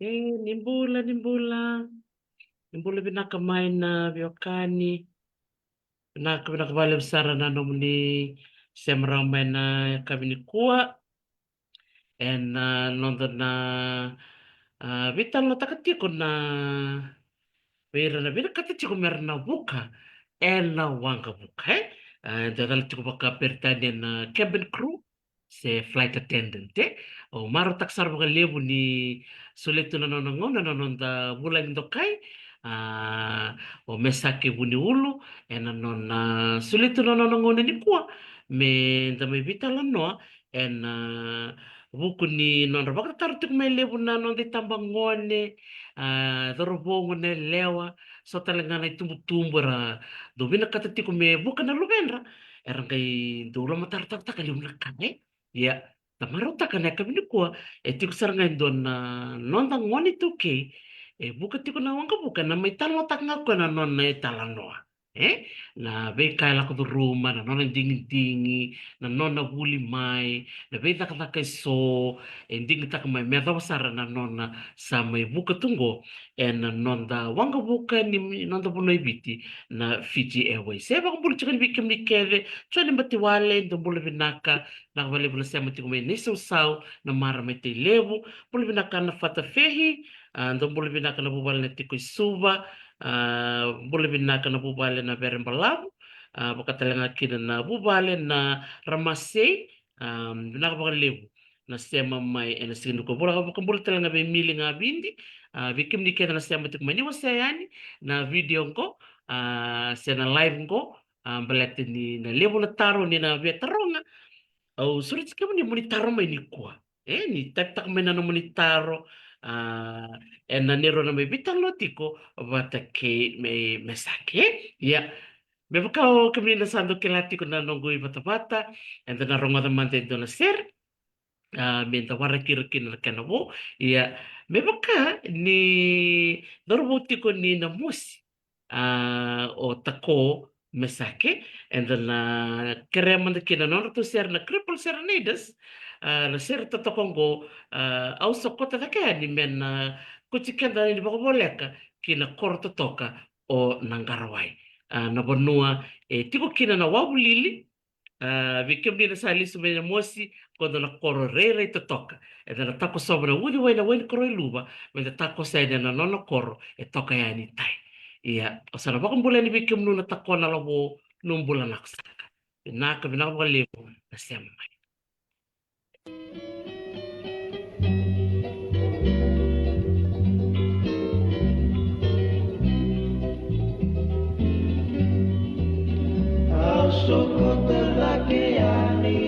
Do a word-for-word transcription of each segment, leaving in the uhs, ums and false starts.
E, ni bula, ni bula. Ni bula vinaka mai na veiwekani. Vinaka, vinaka vakalevu sara na nomuni sema rawa mai na yakavi nikua. Ena, ah, noda na, ah, veitalanoataka tiko na, vei ira na vinakata tiko mera na vuka ena waqavuka, e? Ah, eda cala tiko vakaperitania na cabin crew se flight attendant, e? Au marautaka sara vakalevu ni solia tu na nona gauna na noda vulagi dokai, ah, o Mesake Vuniulu, ena nona solia tu na nona gauna nikua me da mai veitalanoa ena vuku ni nodra vakatataro tiko mai levu na noda itabagone, ah, cauravou, goneyalewa, so tale ga na itubutubu era dau vinakata tiko me vuka na luvedra, era qai dau lomatarotarotaka levu na ka, e? Ia, da marautaka na yakavi nikua e tiko sara ga e dua na noda gone iTaukei e vuka tiko na waqavuka, na mai talanoataka ga o koya na nona italanoa, e? Na veika e lako curuma, na nona digidigi, na nona vuli mai, na veicakacaka eso e digitaka mai me yacova sara na nona sa mai vuka tu qo ena noda waqavuka ni noda vanua e Viti, na Fiji Airways. E vakabula tiko yani vei kemuni kece, Joni Batiwale, dou bula vinaka, vinaka vakalevu na sema tiko mai Naisausau, na marama e Tailevu, bula vinaka na Fata Fehi, ah, dou bula vinaka na vuvale na Tiko i Suva, ah, bula vinaka na vuvale na Verebalavu, ah, vaka tale ga kina na vuvale na Ramasei, ah, vinaka vakalevu na sema mai ena siga nikua. Bula, vakabula tale ga vei Mili Gavidi, ah, vei kemuni kece na sema tiko mai, ni wasea yani na video qo, ah, se na live qo, ah, baleta ni na levu na taro ni na via taroga. Au sureti kemuni mo ni taro mai nikua, e, ni type-taka mai na nomuni taro, ah, ena neirau na mai veitalanoa tiko vata kei Me-, Mesake, e? Ia, me vaka o kemuni na sa dau kila tiko na noqu ivatavata, eda na rogoca mada e dua na sere, ah, me da waraki ira kina na kena vo. Ia, me vaka ni cauravou tiko ni Namosi, ah, o Tako, Mesake, eda na kerea mada kina na nodratou sere na Cripple Serenaders, ah, na sere totoka oqo, ah, au sa kauta cake yani me na kauti keda ni vakavoleka ki na koro totoka o Naqarawai. Ah, na vanua e tiko kina na wavu lili, ah, vei kemuni na sa lesu mai Namosi, qo dua na koro rairai totoka. Eda na takosova na uciwai na wai ni koro i Luva, me da takoso yani ena nona koro e toka yani i tai. Ia, au sa na vakabula yani vei kemuni na Tako na Lavo, no bula na kusaka. Vinaka, vinaka vakalevu na sema mai. Au sokota cake yani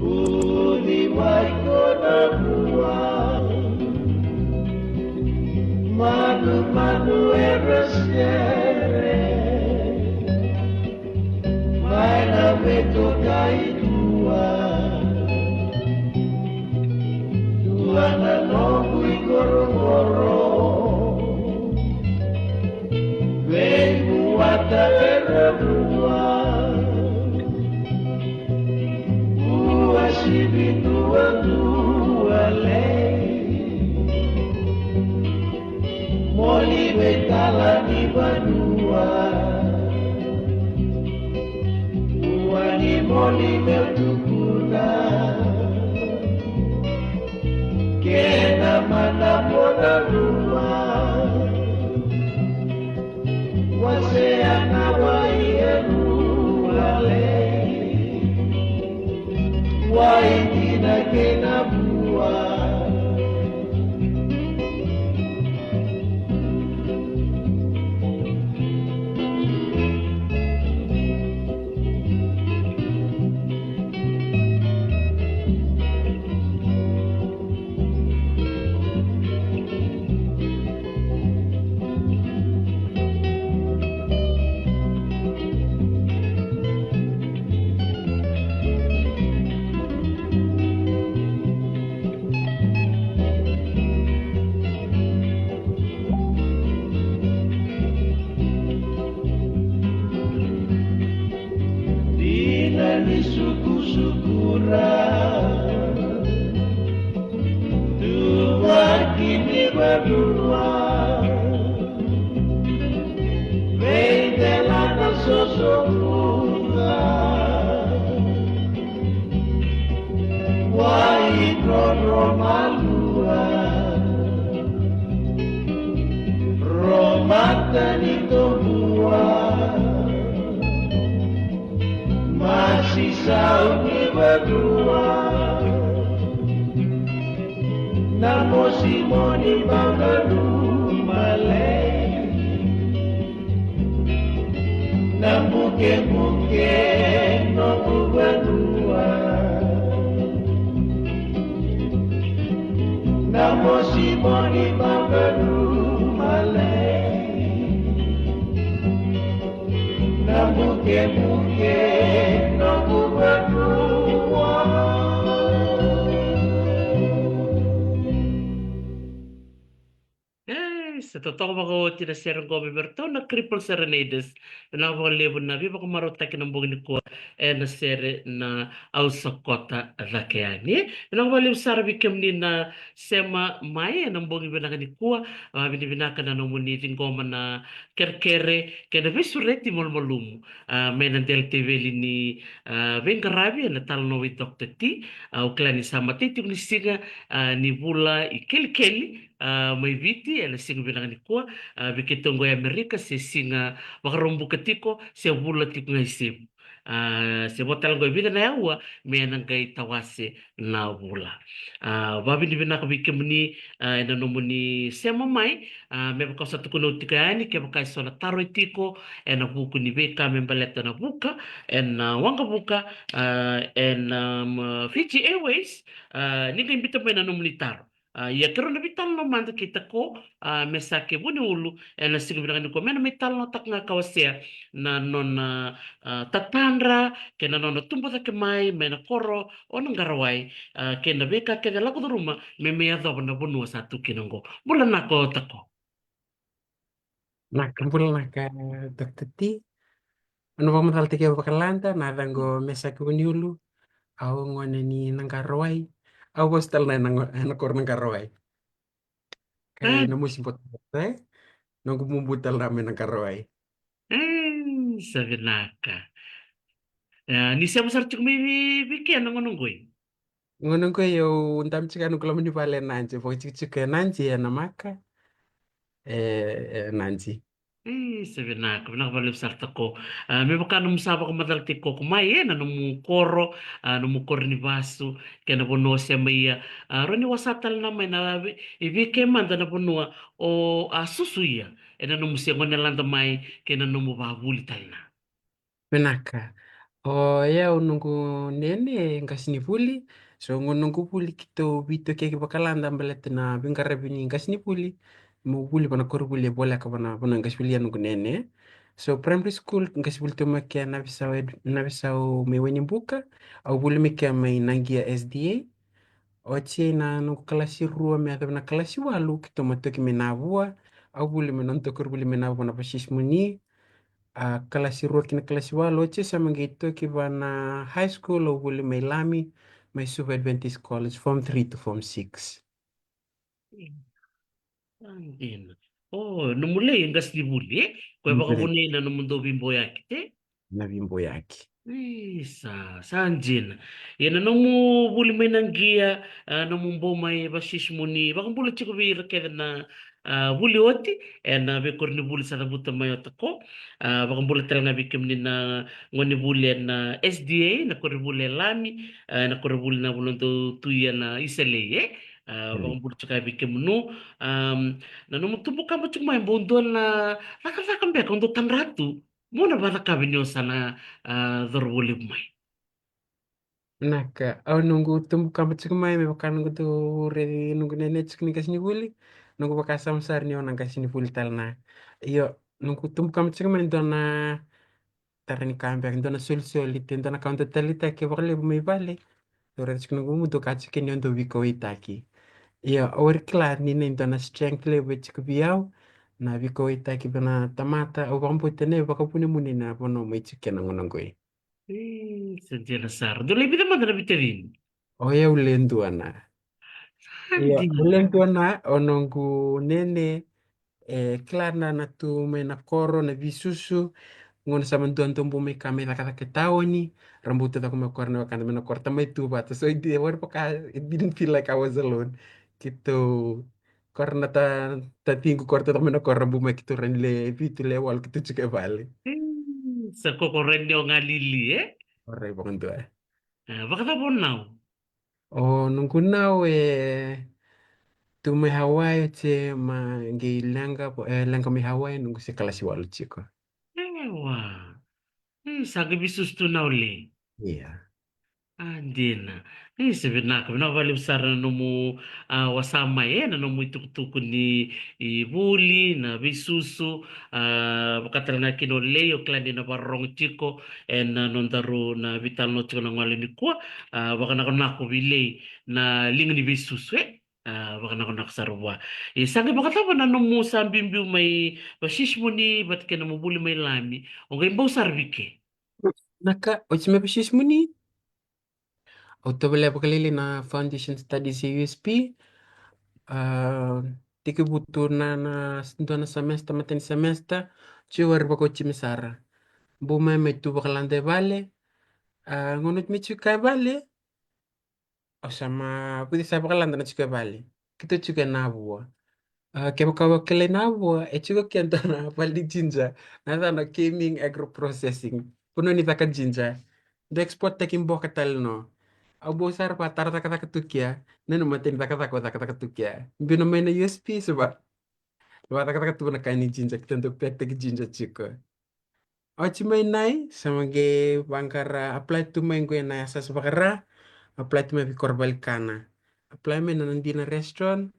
uciwai ko na vua, manumanu era sere mai na veitokai dua. Dua na noqu iqoroqoro, veivuata era rua, uasivi duadua lei. Moli vei tala ni vanua. Ua ni moli meu tukuna. Kena mana mona rua. Wasea na wai e rua lei. Wai dina kei na vua. Vei dela na sosovuga, wai roro malua, ro mata ni tobua, masi sau ni vadua. Na mosi moni baga nu malei, na bukebuke noqu vanua. Na mosi moni baga nu malei, na bukebuke noqu vanua. E, sa totoka vakaoti na sere qo mai vei iratou na Cripple Serenaders. Vinaka vakalevu na veivakamarautaki na bogi nikua ena sere na Au Sokota Cake Yani. Vinaka vakalevu sara vei kemuni na sema mai ena bogi vinaka nikua. Vavinavinaka na nomuni ciqoma na kerekere kei na veisureti malumalumu, a, mai na dela teveli ni, a, veiqaravi ena talanoa vei Doctor T. A, au kila ni sa matei tiko ni siga, a, ni vula i kelikeli, a, mai Viti ena siga vinaka nikua, a, vei keitou qo i Amerika, se siga Vakaraubuka tiko, se vula tiko ga i Sevu. A, se vo tale qo e vica na aua me na qai tawase na vula. A, vavinavinaka vei kemuni, a, ena nomuni sema mai, a, me vaka au sa tukuna tiko yani, kevaka e so na taro e tiko ena vuku ni veika me baleta na vuka ena waqavuka, a, ena, um, Fiji Airways, a, ni qai biuta mai na nomuni taro. A, ia keirau na veitalanoa mada kei Tako, a, Mesake Vuniulu ena siga vinaka nikua me na mai talanoataka ga ka wasea na nona, a, tatadra kei na nona tubu cake mai mai na koro o Naqarawai, a, kei na veika kece e lako curuma me mai yacova na vanua sa tu kina oqo. Bula vinaka o Tako. Vinaka, bula vinaka, Doctor T. Au na vakamacalataki au vakalailai, na yacaqu o Mesake Vuniulu. Au gone ni Naqarawai. Au vasu tale na, na, na koro Naqarawai. Kai na mosi bota, e? Noqu bubu tale na mai Naqarawai. E, sa vinaka. E, ni sema sara tiko mai vei, vei kea na gauna qoi? Gauna qoi au dabe tiko ena noqu loma ni vale e Nadi, vakatikotiko e Nadi, e Namaka. E, e Nadi. E, sa vinaka, vinaka vakalevu sara Tako. A, me vaka nomu sa vakamacalataki koya mai, e, na nomu koro, a, nomu koro ni vasu, kei na vanua o sema ia. A, rawa ni wasa tale na mai na vei, e vei kea mada na vanua o a susu ia ena nomu se gone lada mai, kei na nomu vavuli tale na. Vinaka. O yau noqu nene e qasenivuli. So gauna noqu vuli keitou veitokiyaki vakalada baleta na veiqaravi ni qasenivuli. Meu vuli vua na koronivuli e voleka vua na, vua na qasenivuli ya noqu nene. So primary school qasenivuli tu mai kea na veisau, na veisau mai Wainibuka. Au vuli mai kea mai Naqia S D A. Oti na noqu kalasi rua me yacova na kalasi walu keitou mai toki mai Navua. Au vuli mai na nodatou koronivuli mai Navua na Vasisimuni. A, kalasi rua ki na kalasi walu, oti sa mai qai toki va na high school, au vuli mai Lami, mai Suva Adventist College, form three to form six. Sa dina. O, nomu lei e qasenivuli, e? Ko e vakavunei na nomudou veiboyaki, e? Na veiboyaki. Isa, sa dina. Ia na nomu vuli mai Naqia, a, nomu bau mai Vasisimuni, vakabula tiko vei ira kece na, a, vuli oti ena veikoronivuli sa cavuta mai o Tako. A, vakabula tale ga vei kemuni na gonevuli ena S D A, na koronivuli e Lami, a, na koronivuli na vanua dou tu ia na Isalei, e? A, vakabula tiko ga vei kemunu. Am, na nomu tubu kaba tiko mai, bau dua na cakacaka beka o dou tadra tu mo na vakacakava ni o sa na, a, cauravou levu mai? Vinaka, au noqu tubu kaba tiko mai, me vaka noqu dau raici noqu nene tiko ni qasenivuli, noqu vakasama sara ni au na qasenivuli tale na. Io, noqu tubu kaba tiko mai dua na tara ni ka beka, dua na solisoli, te dua na ka au dau taleitaki vakalevu mai vale. Dau raica tiko noqu, dau kaya tiko ni au dau veikauwaitaki. Ia, au a kila ni na dua na strength levu e tiko vei au, na veikauwaitaki vei na tamata, au vakabauta ni vakavuna muni na vanua mai tiko kina na gauna qoi. E, sa dina sara. Dou lai vica mada na veitacini? O yau le dua na. Ia, o le dua na, o noqu nene, e kila na na tu mai na koro na veisusu. Gauna sa ma dua dou bau mai ka mai cakacaka e taoni, ra bau tu caka mai koro na wekada mai na koro, tamai tu vata. So e didn't feel like I was alone. Keitou, koro na ta, tatiqu, koro tu caka mai na koro, ra bau mai, keitou rai ni le vitu le walu keitou tiko e vale. Sa koko rai ni o galili, e? Rai vakadua. Vakacava o nau? O noqu nau e tu mai Hawaii, oti e ma qai leqa, e leqa mai Hawaii noqu se kalasi walu tiko. Ewa. E sa qai veisusu tu nau le. Ia. A dina. E sa vinaka, vinaka vakalevu sara na nomu a wasa mai, e, na nomu itukutuku ni i vuli, na veisusu, a vaka tale ga kina o Lei, o kila ni na vakarorogo tiko ena nodaru na veitalanoa tiko na gole nikua. A vakanakonako vei Lei na liga ni veisusu, e. A vakanakonako sara vua. E sa qai vakacava na nomu sa biubiu mai vasisimuni vata kei na nomu vuli mai Lami, o qai bau sara vei ke? Na ka, oti mai vasisimuni, au tovolea vakalailai na Foundation Studies e U S P. A tekivu tu na na dua na semester, matai ni semester, tiko wari vakaoti mai sara. Bau mai mai tu vakalada e vale. A gauna oti mai tiko e vale, au sa ma vuci sa vakalada na tiko e vale. Keitou tiko e Navua. A kevaka o kilai Navua, e tiko keda na vale ni jinja, na yacana Keiming Agro Processing. Vanua ni caka jinja. Dau export taki boka tale no. Au bau sara vakatara cakacaka tu kea. Na noqu matai ni cakacaka au cakacaka tu kea. Biu na mai na U S P se va. Vakacakacaka tu na ka ni jinja, keitou dau pack taki jinja tiko. Oti mai nai, sa ma qai vaqara apply tu mai qo ena yasayasa vaka-Ra, apply tu mai vei koro vale ni kana. Apply mai na Nadina Restaurant,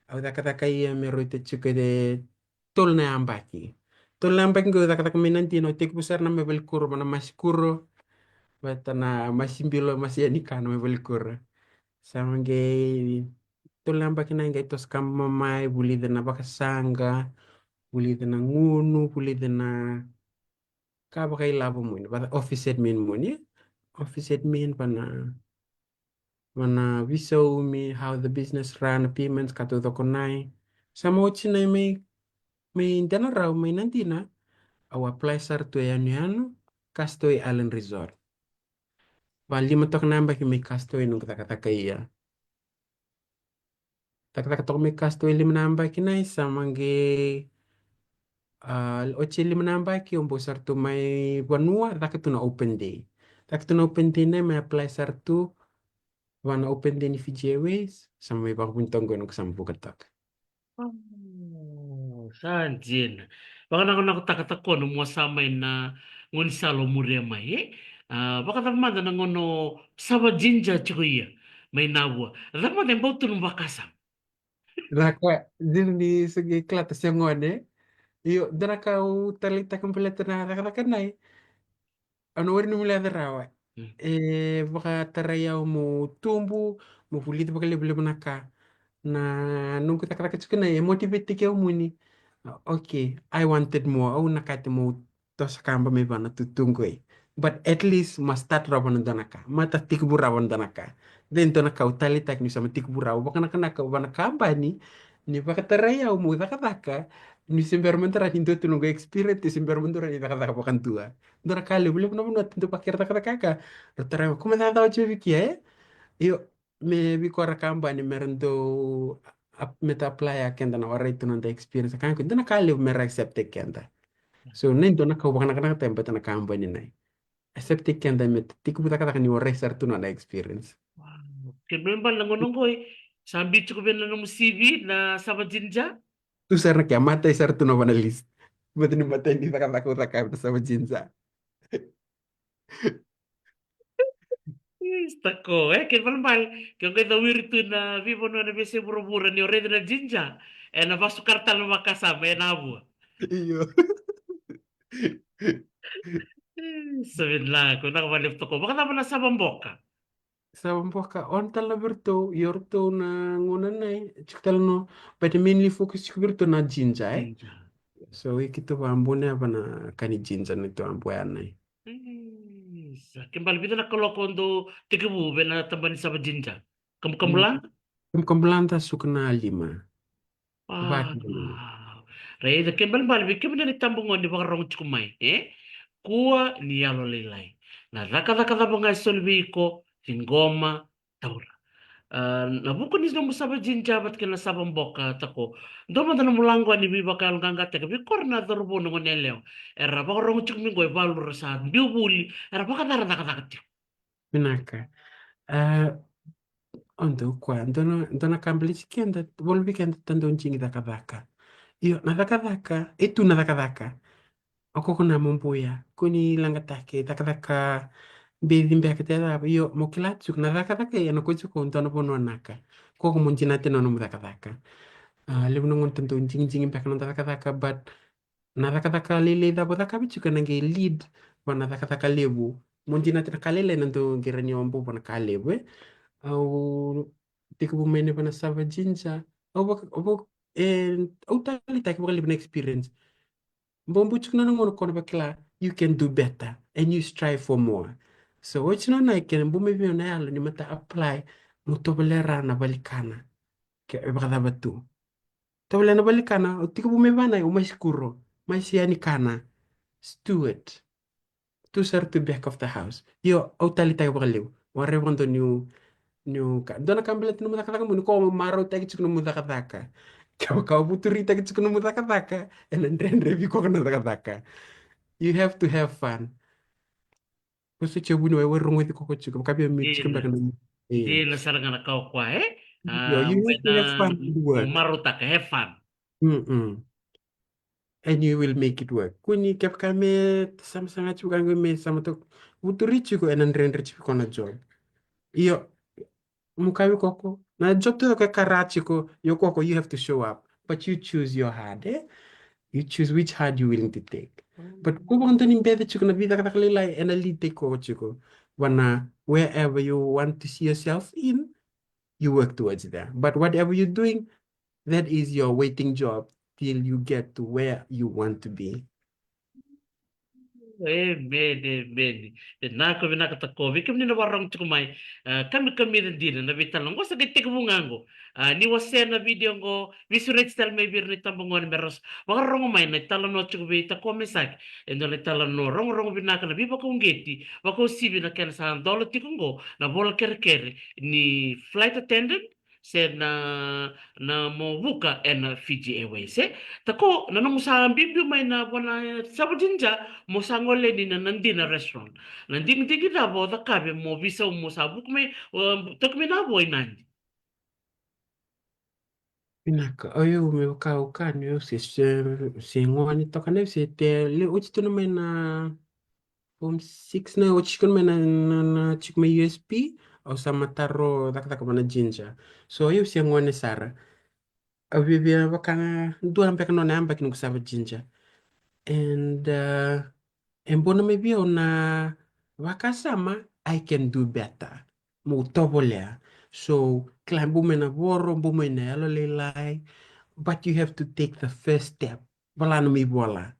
au cakacaka ia me rauta tiko e tolu na yabaki. Tolu na yabaki qo au cakacaka mai Nadina, au tekivu sara na mai valenikuro, mai na masikuro vata na masi bilo, masi yani kana mai valenikuro. Sa ma qai tolu na yabaki nai qai toso kaba mai, vulica na vakasaqa, vulica na gunu, vulica na ka vakailavo muni, vata office admin muni, office admin, vana, vana veisaumi, how the business run, payments, ka taucoko nai. Sa ma oti nai mai, mai Denarau, mai Nadina, au apply sara tu e yanuyanu, Castaway Island Resort. Valima toka na yabaki mai Castaway noqu cakacaka ia. Cakacaka toka mai Castaway lima na yabaki nai, sa ma qai, a, oti e lima na yabaki, au bau sara tu mai vanua, caka tu na open day. Caka tu na open day nai, mai apply sara tu vana open day ni Fiji Airways, sa mai vakavuni toka qo noqu sa ma vuka toka. O, sa dina. Vakanakonakotaka toka na mua sa mai na gaunisala o muria mai, e? A, vakacava mada na gauna o sava jinja tiko ia mai Navua? Cava mada e bau tu na vakasama? Na ka, dina ni sa qai kalata se gone. Io, dua na ka au taleitaka baleta na cakacaka nai. Au na warai ni mu leca rawa. Mm. E vakatarai au mo tubu, mo vulica vakalevulevu na ka. Na noqu cakacaka tiko nai e motivate-taki au muni. Okay, I wanted more. Au na kati mo tosa kaba mai vana tutu qoi. But at least ma start rawa na dua na ka. Ma ta tekivu rawa na dua na ka. Then dua na ka au taleitaki ni sa ma tekivu rawa. Vakanakonaka vana kabani, ni vakatarai au mo cakacaka, ni se bera mada ni dua tu noqu experience, se bera mada ni cakacaka vakadua. Dua na ka levu, levu na vanua tu dau vakera cakacaka ka. Ra tarai au, ko me cakacaka oti vei kea, e? Io, me vei kora kabani me ra dau ap-, me ta apply-a keda na warai tu na noda experience. Ka qo dua na ka levu me ra accept-taki keda. So, nai dua na ka au vakanakonakotaka baleta na kabani nai. Accept-taki keda me tekivu cakacaka ni warai sara tu na noda experience. Wow. Kena ibalebale na gauna qoi, sa biu tiko vei na nomu C V na sava jinja? Tu sara na kea, matai sara tu na va na list. Baleta ni matai ni cakacaka au cakava na sava jinja. Ista ko, e, kena ibalebale, ke o qai cawiri tu na veivanua na veiyasai vuravura ni o raica na jinja, ena vakasuka tale na vakasama e Navua. Io. Sa vinaka, vinaka vakalevu toka. Vakacava na sava boka? Sava boka, o na tale na vei ratou, io ratou na gauna nai, tiko tale no, but mainly focus tiko vei ratou na jinja, e? Jinja. So, i keitou vakabonea va na ka ni jinja ni tou a boya nai. Isa, ke bale vica na kaloko dou tekivu vei na tabana ni sava jinja? Kamukamu la? Kemuni ka bulada suka na lima. Vatu. Wow. Raica, kena ibalebale vei kemuni na itabagone ni vakarorogo tiko mai, e? Kua ni yalolailai. Na cakacaka cava ga e soli vei iko, ciqoma, taura. A, na vuku ni nomu sava jinja vata kei na sava boka, Tako, dua mada na nomu laqo ni veivakayaloqaqataki vei iko na cauravou, na goneyalewa era vakarorogo tiko mai qo, e valu ra sa biu vuli, era vakacakacaka tiko. Vinaka. A, o dou kua, dua na, dua na ka baleti keda, valu vei keda da dau jigi cakacaka. Io, na cakacaka, e tu na cakacaka. O koya na mo buya, kua ni leqataki, cakacaka beci beka se cava. Io, mo kila tiko na cakacaka, e na koya tiko dua na vanua naka. Koya mo dinata na nomu cakacaka. A, levu na gauna da dau jigijigi beka na noda cakacaka, but na cakacaka lailai cava o cakava tiko ena qai lead vua na cakacaka levu. Mo dinata na ka lailai, na dau qai rawa ni o bau vua na ka levu, e. Au tekivu mai na vua na sava jinja. Au vaka, au vaka, e, au taleitaki vakalevu na experience. Bau bau tiko na gauna ko na vakila, you can do better and you strive for more. So, oti na nona, kena bau mai vei au na yalo ni mata apply, mo tovolea na vale ni kana. Ke, e vakacava tu. Tovolea na vale ni kana, o tekivu mai vana, o mai sikuro, mai sia ni kana. Steward. Tu sara tu back of the house. Io, au taleitaki vakalevu. Whatever dua niu, niu ka. Dua na ka baleta nomu cakacaka, mo ni ko marautaki tiko nomu cakacaka. Kevaka o vuturitaki tiko nomu cakacaka, ena dredre vei koya na cakacaka. You have to have fun. Ko se tia vuniwai, wai rogoci koya tiko, vaka vei au meu tiko beka na. Io. Dina sara ga na ka o koya, e? Io, you have to have fun with work. Marautaka, have fun. Mm-mm. And you will make it work. Kua ni kevaka me sama saga tiko, ka qai me sama toka, vuturi tiko, ena dredre tiko na job. Io, mo kaya vei koya, na job tu ka ra tiko, io koya, you have to show up. But you choose your hard, e? You choose which hard you willing to take. But ko vakadua ni beci tiko na veicakacaka lailai, ena lead-taki koya tiko vua na wherever you want to see yourself in, you work towards there. But whatever you're doing, that is your waiting job till you get to where you want to be. Amen, amen. Vinaka, vinaka Tako. Vei kemuni na vakarorogo tiko mai, a, kamikamica dina na veitalanoa qo, sa qai tekivu ga qo. A, ni wasea na video qo, veisureti tale mai vei ira na itabagone me ra vakarorogo mai na italanoa tiko vei Tako Mesaki. E dua na italanoa rogorogo vinaka, na veivakauqeti, vakauasivi na kena sa dola tiko qo na vola kerekere ni flight attendant, se na, na mo vuka ena Fiji Airways, e. Tako, na nomu sa biubiu mai na vua na sava jinja, mo sa gole yani na Nadina Restaurant. Na digidigi cava o cakava mo veisau mo sa vuku mai, o, toki mai na vo i Nadi? Vinaka, o yau me vaka au kaya, au se, se, se gone toka, au se tele, oti tu na mai na form six na, oti tiko mai na, na, na tiko mai U S P, au sa mataro cakacaka vua na jinja. So, au se gone sara. Au viavia vaka dua beka na nona yabaki noqu sava jinja. And, uh, e bau na mai vei au na vakasama, I can do better. Mo tovolea. So, kila e bau mai na voro, bau mai na yalolailai, but you have to take the first step. Vola nomu ivola.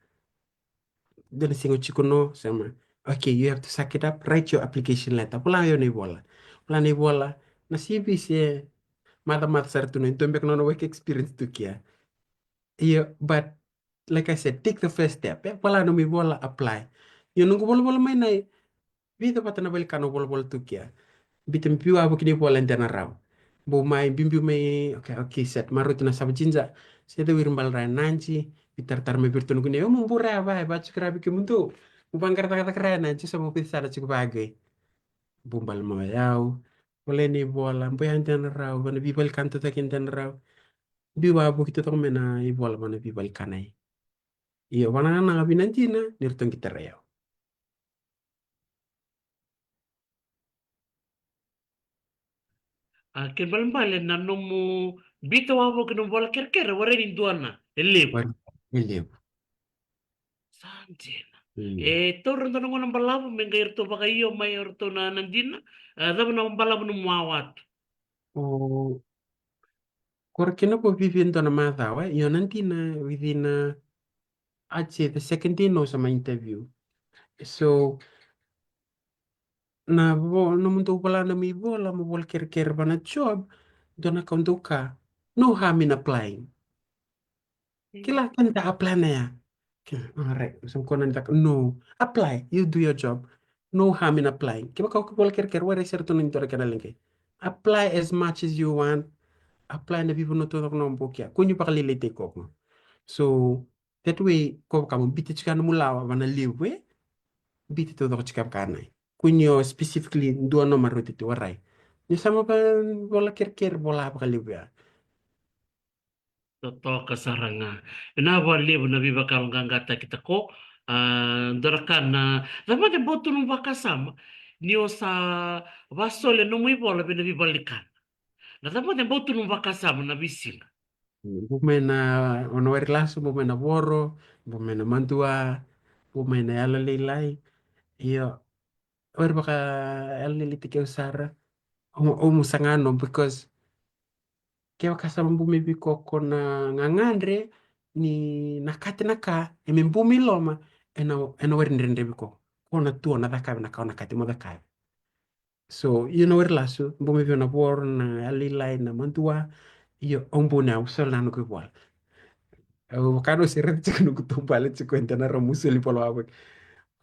Dua na siga o tiko no, sema. Okay, you have to suck it up, write your application letter. Vola ya na ivola. Vola na ivola, na C V se macamaca sara tu na, e dua beka na nona work experience tu kea. Io, but like I said, take the first step. E, vola nomu ivola, apply. Io, noqu volavola mai na vica vata na vale ni kana au volavola tu kea. Biuta me biu wavoki na ivola e Denarau. Bau mai biubiu mai, okay, okay, set. Marau tu na sava jinja. Se cau ira bale ra e Nadi. Veitaratara mai vei iratou na gone, o, mo bau ra ya va, e vaka tiko ra vei kemudou. Mo vaqara cakacaka ra e Nadi, sa mo vei sara tiko vaqo. Bau bale mai o yau. Volai na ivola, bau ya Denarau, vua na veivale ni kana tu cake e Denarau. Biu wavoki tu cake mai na ivola vua na veivale ni kana. Io, vakanananu vei Nadina ni ratou qai tarai au. A, kena ibalebale na nomu biuta wavoki nomu vola kerekere, warai ni dua na, e levu. Warai, e levu. Sa dina. Mm. E taura dua na gauna balavu me qai ratou vakaio mai o ratou na, Nadina, a, cava na balavu nomu wawa tu? O, ko ra kina ko vivi e dua na macawa, io Nadina, within a, I'd say the second day no sa mai interview. So, na vo, nomudou vola nomu ivola, mo vola kerekere vua na job, dua na ka o dau kaya, no harm in applying. Kila, keda apply na ya. Ke, alright, sa kona ni caka, no. Apply, you do your job. No harm in applying. Kevaka o vola kerekere, warai sara tu na ni dua na kena leqai. Apply as much as you want. Apply na veivanua taucoko na o bau kea. Kua ni vakalialiai tiko. So, that way, ko vaka mo biuta tiko na nomu lawa, va na levu, e? Biuta taucoko tiko vaka na. Kua ni o specifically dua na nomu rauta tu, warai. Ni sa mo vola kerekere, vola vakalevu ya. Totoka sara ga. Vinaka vakalevu na veivakayaloqaqataki, Tako. A, dua na ka na, cava mada e bau tu nomu vakasama ni o sa vasoli na nomu ivola vei na veivalenikana? Na cava mada e bau tu nomu vakasama na veisiga? Bau mai na, o na wari lasu, bau mai na voro, bau mai na madua, bau mai na yalolailai. Io, wari vakayalolailaitaki au sara. O, o mu saga no, because kevaka sa bau mai vei iko ko na gagadre ni na kati na ka, e me bau mai loma, e na, e na wari dredre vei iko. Ko na tu o na cakavi na ka o na kati mo cakavi. So, io na wari lasu, bau mai vei au na voro, na yalolailai, na madua, io, au bau na, au soli na noqu ivola. Au vaka au se raica tiko noqu taubale tiko e dua na rau mu soli ivola vaka.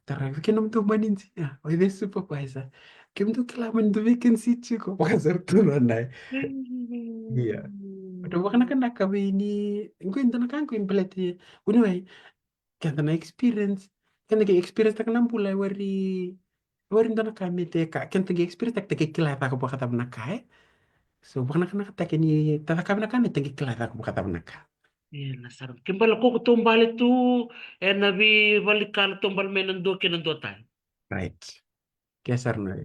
Tara, vei kemudou mani dina, o the supervisor. Kemudou kila mani dua vacancy tiko, vaka sara tu na nai. Ia. Dau vakanakanaka vei ni, qo e dua na ka qo e baleti, anyway, keda na experience, keda qai experience taka na bula e wari, e wari dua na ka me te ka, keda qai experience taka, te qai kila e caka vakacava na ka, e. So, vakanakanaka taka ni ta cakavi na ka, me te qai kila e caka vakacava na ka. Io, na sara. Ke bala ko ko taubale tu, e na veivalenikana taubale mai na dua kei na dua tani. Right. Ke sara na.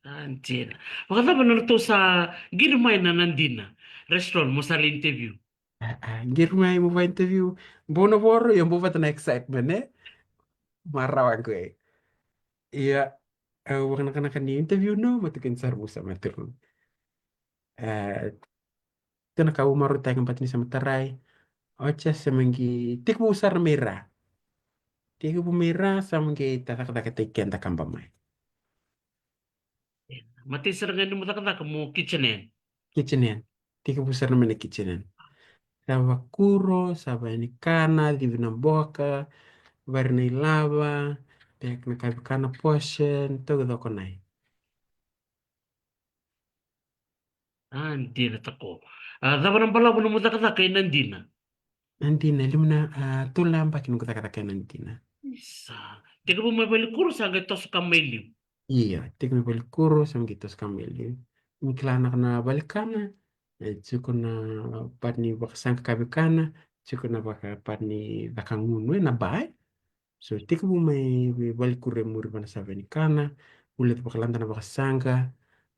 A, dina. Vakacava na nodratou sa qiri mai na, na dina restaurant mo sa lai interview? A, a, qiri mai mo va interview. Bau na voro, io bau vata na excitement, e? Marawa qo, e. Ia, au vakanakanaka ni interview no, ma tukuni sara mo sa maturu. E, Tena ka au marautaka bata ni sa mai tarai. Oti sa mai qai tekivu sara mai ra. Tekivu mai ra sa mai qai ta cakacakataki keda kaba mai. Matai sara ga ni mo cakacaka mo kitchen hand. Kitchen hand. Tekivu sara mai na kitchen hand. Sa vakuro, sa vakayanikana, civi na boka, vari na ilava, pek na kavikana portion, taucoko nai. A, dina Tako. A, cava na balavu nomu cakacaka ena dina? Na dina, lima na, a, tolu na yabaki noqu cakacaka ena dina. Isa. Tekivu mai valenikuro sa qai toso ka mai liu? Ia, tekivu mai valenikuro sa qai toso ka mai liu. Ni kila na, na valenikana, e, tiko na part ni vakasaqa kavikana, tiko na vaka part ni caka gunu, e, na bar. So, tekivu mai valenikuro e muri vana sa vakayanikana, ule vakalada na vakasaqa,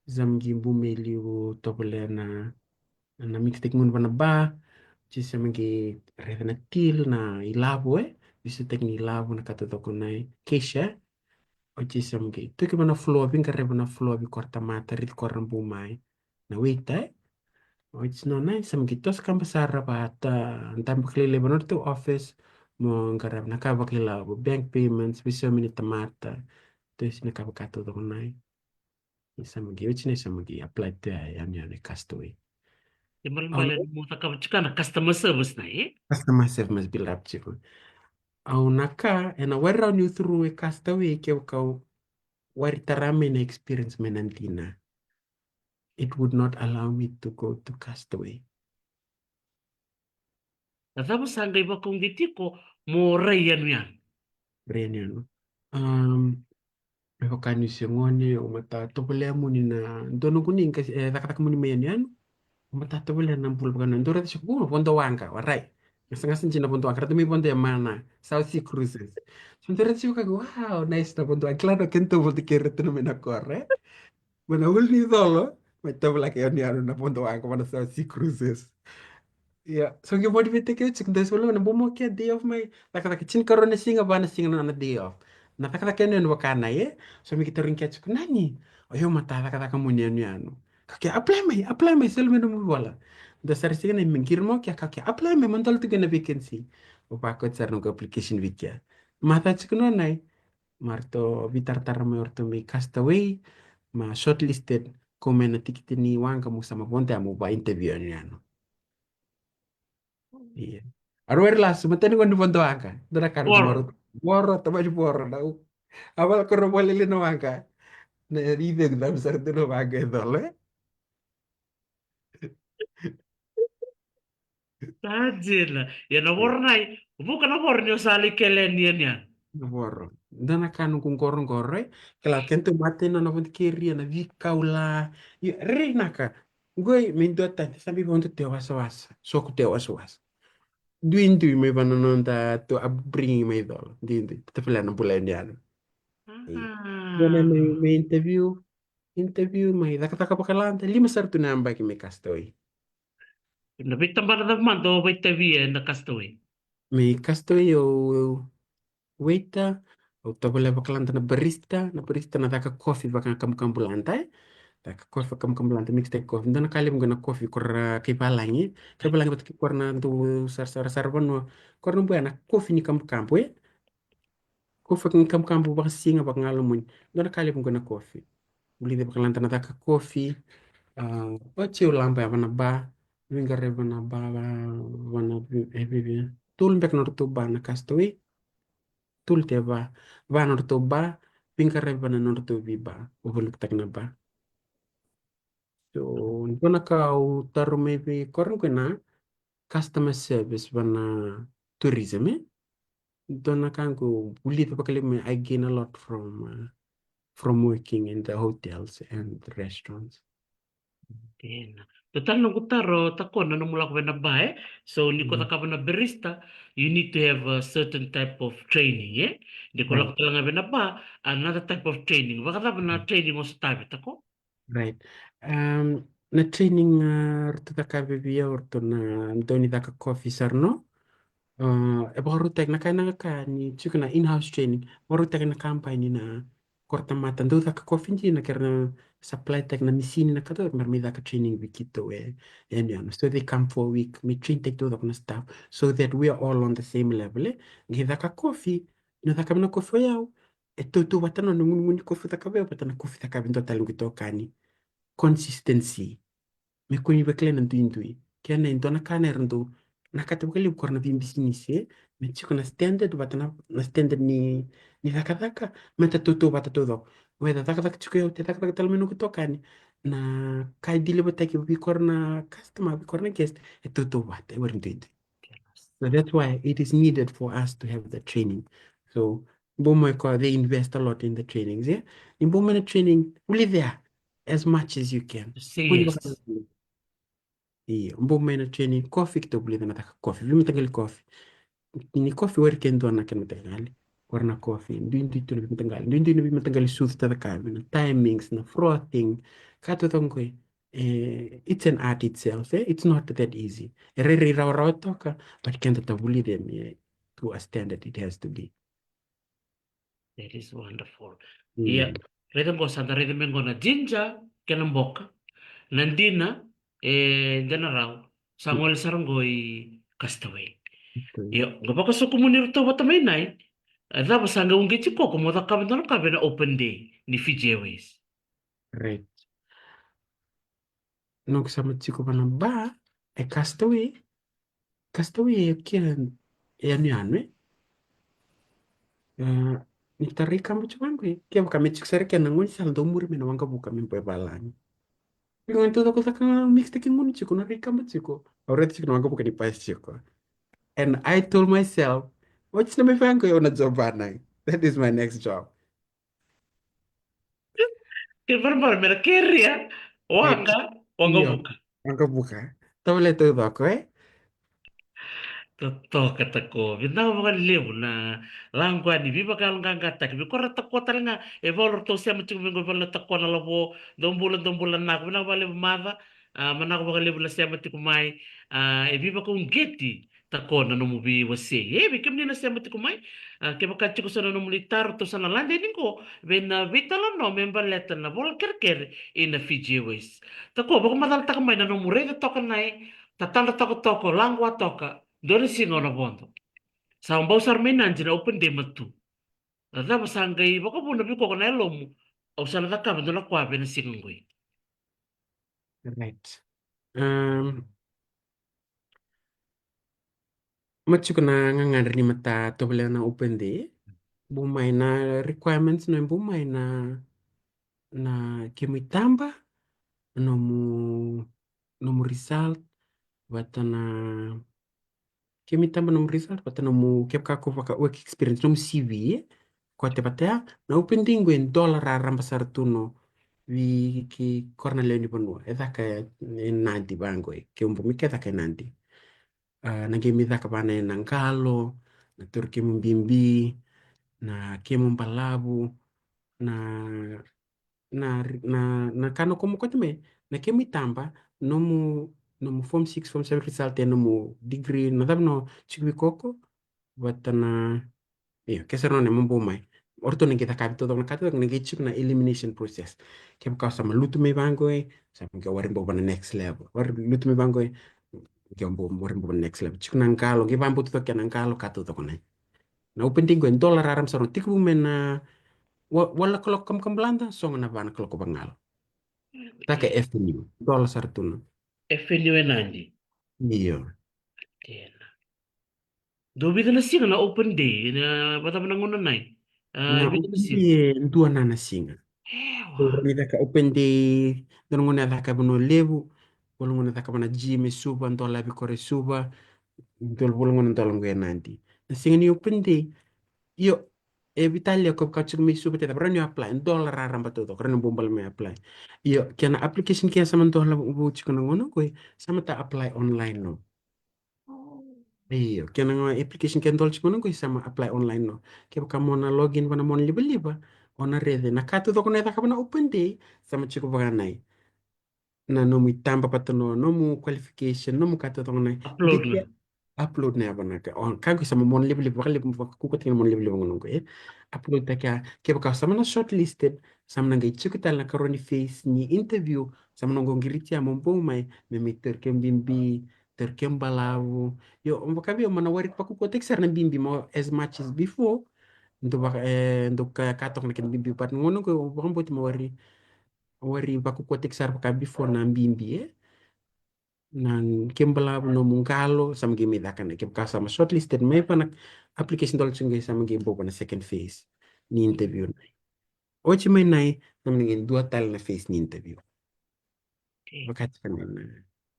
sa mai qai bu mai liu tovolea na, na mix taki gunu vana bar, oti sa mai qai raica na til, na ilavo, e, veisotaki ni ilavo, na ka taucoko na keisha, oti sa mai qai toki vana floor, veiqaravi vana floor, vei kora tamata, raici kora na bu mai, na waiter, e. Oti nona, sa mai qai toso kaba sara vata, dabe vakalailai vana nodratou office, mo qaravi na ka vakailavo, bank payments, veisaumi ni tamata, tosi na ka vaka taucoko nai. Sa mai qai, oti nai sa mai qai apply tu e yanuyanu e Castaway. Ibalebale mo cakava tiko na customer service nai, e? Customer service mas build up tiko. Au na ka, ena wari rau niu through e Castaway, kevaka au wari tara mai na experience mai na dina, it would not allow me to go to Castaway. Na cava sa qai vakaoqi tiko mo rai yanuyanu? Rai yanuyanu. Um, me vaka niu se gone, au mata tovolea muni na dua noqu ni qai, e, cakacaka muni mai yanuyanu. Au mata tovolea na bula vaka na dou raica tiko, o, vodo waqa, warai. Gasagasa dina vodo waqa, raica mai vodo e mana, South Sea Cruises. So dou raica tiko ka, wow, nice na vodo waqa, kila na kena vodo kei raica na mai na koro, e. Mai na ulu ni colo, mai tovolaka yanuyanu na vodo waqa vana South Sea Cruises. Ia, so qai motivate-taki au tiko, dau solo na bau mo kea day off mai. Cakacaka tinikarua na siga, va na siga na day off. Na cakacaka yanuyanu vaka na, e. So me qai tarogi kea tiko, nani? O yau mata cakacaka muni yanuyanu. Ka kea apply mai, apply mai, soli mai nomu vola. Dua sara siga na me qiri mo kea, ka kea apply mai, mo dola tu qai na vacancy. Au vakoti sara noqu application vei kea. Mata tiko nona, e. Ma ratou veitaratara mai o ratou mai Castaway, ma shortlisted, Kau mai na tikiti ni waqa, mo sa mai vodo ya mo va interview yani yani. Ia. Aru weri lasu, matani qo ni vodo waqa. Dua na ka na voro. Voro, tamani voro na u. Avala ko ra volele na waqa. Na ri veng da sara tu na waqa e colo, e? Sa dina. Ia na voro nai, vuka na voro ni o sa lai kele ni yani yani. Na voro. Dua na ka noqu qoroqoro, e? Kila, kena tu mate na, na vodo keria, na veikaula. Ia, rerei naka. Qoi, me dua tani, sa mai vodo te wasawasa. Soko te wasawasa. Duidui mai vana noda tu upbringing mai colo. Duidui. Tafilea na bula yani yani. Ia. Dua na mai, mai interview. Interview mai, cakacaka vakalada. Lima sara tu na yabaki mai Castaway. Na veitabana cava mada o vaitavia ena Castaway? Me Castaway au waiter, au tovolea vakalada na barista, na barista na caka coffee vakakabukabulada, e. Caka coffee vakakabukabulada, mix taki coffee. Dua na ka levu qo na coffee, ko ra kai valagi. Kai valagi vata kei ko ra na dau sarasara, saravanua. Ko ra na buya na coffee ni kabukabu, e. Coffee vakaikabukabu, vakasiga, vakagalomuni. Dua na ka levu qo na coffee. Vulica vakalada na caka coffee. A, oti au laba ya vana bar. Veiqaravi vana bar, vana, e, vi, vi. Tolu beka nodratou bar na Castaway. Tolu te va. Va nodratou bar. Veiqaravi vana nodratou veibar. Overlook taki na bar. So, dua na ka au taro mai vei ko ra qo na customer service vana tourism, e? Dua na ka qo vulica vakalevu me I gain a lot from, uh, from working in the hotels and the restaurants. Dina. Dua tale noqu taro, Tako, na nomu lako vei na bar, e? So, ni ko cakava na barista, you need to have a certain type of training, e? Ni ko lako tale ga vei na bar, another type of training. Vakacava na training o sotavi, Tako? Right. Um, na training, uh, ratou cakava vei au, ratou na dau ni caka coffee sara no. Uh, e vakarautaki na ka, na ka ni tiko na in-house training. Vakarautaki na company na ko ra tamata dau caka coffee dina, ke ra na supply taki na misini na ka taucoko, me ra mai caka training vei keitou e, e yanuyanu. So they come for a week, me train taki taucoko na staff, so that we are all on the same level, e. Qai caka coffee, na caka na coffee o yau, e tautauvata na nona guniguni kofi cakava vata na kofi cakava dua tale qo itokani. Consistency. Me kua ni vakila na duidui. Kena e dua na ka na era dau nakata vakalevu ko ra na veibisinisi, e. Me tiko na standard vata na, na standard ni, ni cakacaka. Me ta tautauvata taucoko. Whether cakacaka tiko yau, te cakacaka tale mai noqu itokani. Na ka e deliver taki vei ko ra na customer, vei ko ra na guest, e tautauvata, e warai duidui. So that's why it is needed for us to have the training. So, bau mai ko, they invest a lot in the trainings, yeah? Ni bau mai na training, vulica ya as much as you can. Io, bau mai na training, coffee, keitou vulica na caka coffee, veimataqali coffee. Ni coffee, warai ke dua na kena mataqali. Warai na coffee, duidui tu na veimataqali. Duidui na veimataqali sucu ta cakava, na timings, na frothing, ka taucoko qo. Eh, it's an art itself, eh? It's not that easy. E rairai rawarawa toka, but keda ta vulica me, eh, to a standard it has to be. That is wonderful. Mm. Ia, raica qo, sa da raica mai qo na ginger kei na boka. Na dina, e, dina rau. Sa gole sara qo i Castaway. Okay. Ia, qo vakasokumuni iratou vata mai Nai. E cava sa qai uqeti iko mo cakava dua na ka vei na open day ni Fiji Airways? Right. Noqu sa mai tiko va na bar e Castaway. Castaway e kea e yanuyanu, e. E, ni tarai kaba tiko vaqo, e. Kevaka me tiko sara kena gaunisala, dau muri mai na waqavuka me bau e valagi. Vei gone taucoko caka mix taki gunu tiko, na rai kaba tiko. Au raica tiko na waqavuka ni pasi tiko. And I told myself, oti na mai vaqo, au na job vana. That is my next job. Ke barabara me na keria, waqa, waqavuka. Waqavuka. Tavale taucoko, e? Totoka Tako. Vinaka vakalevu na lako yani, veivakayaloqaqataki. Vei koya Tako tale ga, e valu ratou sema tiko vei qo, valu na Tako na lavo, dou bula, dou bula naka. Vinaka vakalevu Maca, a, manako vakalevu na sema tiko mai, a, e veivakauqeti Tako na nomu veiwasei. E, vei kemuni na sema tiko mai, a, kevaka tiko so na nomuni taro, tou sa na lade yani qo vei na veitalanoa me baleta na vola kerekere ina Fiji Airways. Tako, vakamacalataka mai na nomu raica toka Nai, tatadra tokotoko, laqua toka, dua na siga o na vodo. Sa bau sara mai Nadi na open day matu. Na cava sa qai vakavuna vei iko na yalomu, au sa na cakava dua na ka vei na siga qoi? Right. Um, ma tiko na gagadre ni mata tovolea na open day. Bau mai na requirements no, bau mai na, na kemu itaba, nomu, nomu result, vata na kemu itaba, nomu result, vata nomu, kevaka ko vaka work experience, nomu C V, e. Kote vata ya, na open day qo e dola raraba sara tu no, vei kei kora na lewe ni vanua. E caka e Nadi vaqo, e. Kemu bau mai ke caka e Nadi. A, na kemu icaka vana e na qalo, na tauri kemu bibi, na kemu balavu, na, na, na, na ka na komu kote mai, na kemu itaba, nomu, nomu form six, form seven result, e nomu degree, na cava no tiko vei koko, vata na, io, ke sara nona mo bau mai. O ratou na qai cakavi taucoko na ka taucoko, na qai tiko na elimination process. Kevaka o sa ma lutu mai vaqo, e, sa ma qai wari bau va na next level. Wari lutu mai vaqo, e, qai bau wari bau va na next level. Tiko na qalo, qai vabau taucoko na qalo ka taucoko na. Na open day qo e dola raraba sara, tekivu mai na wa-, walu na kaloko kabukabulada, sogo na va na kaloko vagalo. Taka e F N U, dola sara tu na. F N U e Nadi. Io. Tena. Dou vica na siga na open day, na vacava na gauna nai? A, na vica na siga? Open day, dua na na siga. Ewa. Dou rawa ni caka open day, dua na gauna e caka e Vanua Levu, dua na gauna e caka vana gym e Suva, dola e Vikoro e Suva, dua na gauna dola qo e Nadi. Na siga ni open day. Io, e vitalia ko ka tiko mai Suva, te cava rawa ni apply, dola raraba taucoko, rawa ni bau bale mai apply. Io, kena application ke sa ma dola vou tiko na gauna qo, sa ma ta apply online no. Io, kena ga application ke dola tiko na qo, sa ma apply online no. Kevaka mo na login vana mo na livaliva, o na rece na ka taucoko na e caka vana open day, sa ma tiko vaka nai. Na nomu itaba vata no, nomu qualification, nomu ka taucoko na. Upload na. Upload na ya vana ka. O, ka qo sa ma mo na livaliva, vakalevu, vakaukauataki na mo na livaliva gauna qo, e. Upload taki ya, kevaka sa ma na shortlisted, sa ma na qai tiko tale na karua ni phase ni interview, sa ma na qo qiriti ya mo bau mai, me mai tauri kemu bibi, tauri kemu balavu. Io, vaka vei au, ma na wari vakaukauataki sara na bibi mo as much as before. Dou vaka, e, dou ka, ka toka na kena bibi, but gauna qo vakabauti ma wari, wari vakaukauataki sara vaka before na bibi, e. Na kemu balavu, nomu qalo, sa ma qai mai caka na, kevaka sa ma shortlisted mai vana application dola tiko qai sa ma qai bau vana second phase ni interview na. Oti mai nai, sa ma na qai dua tale na phase ni interview. Okay. Vaka tiko na,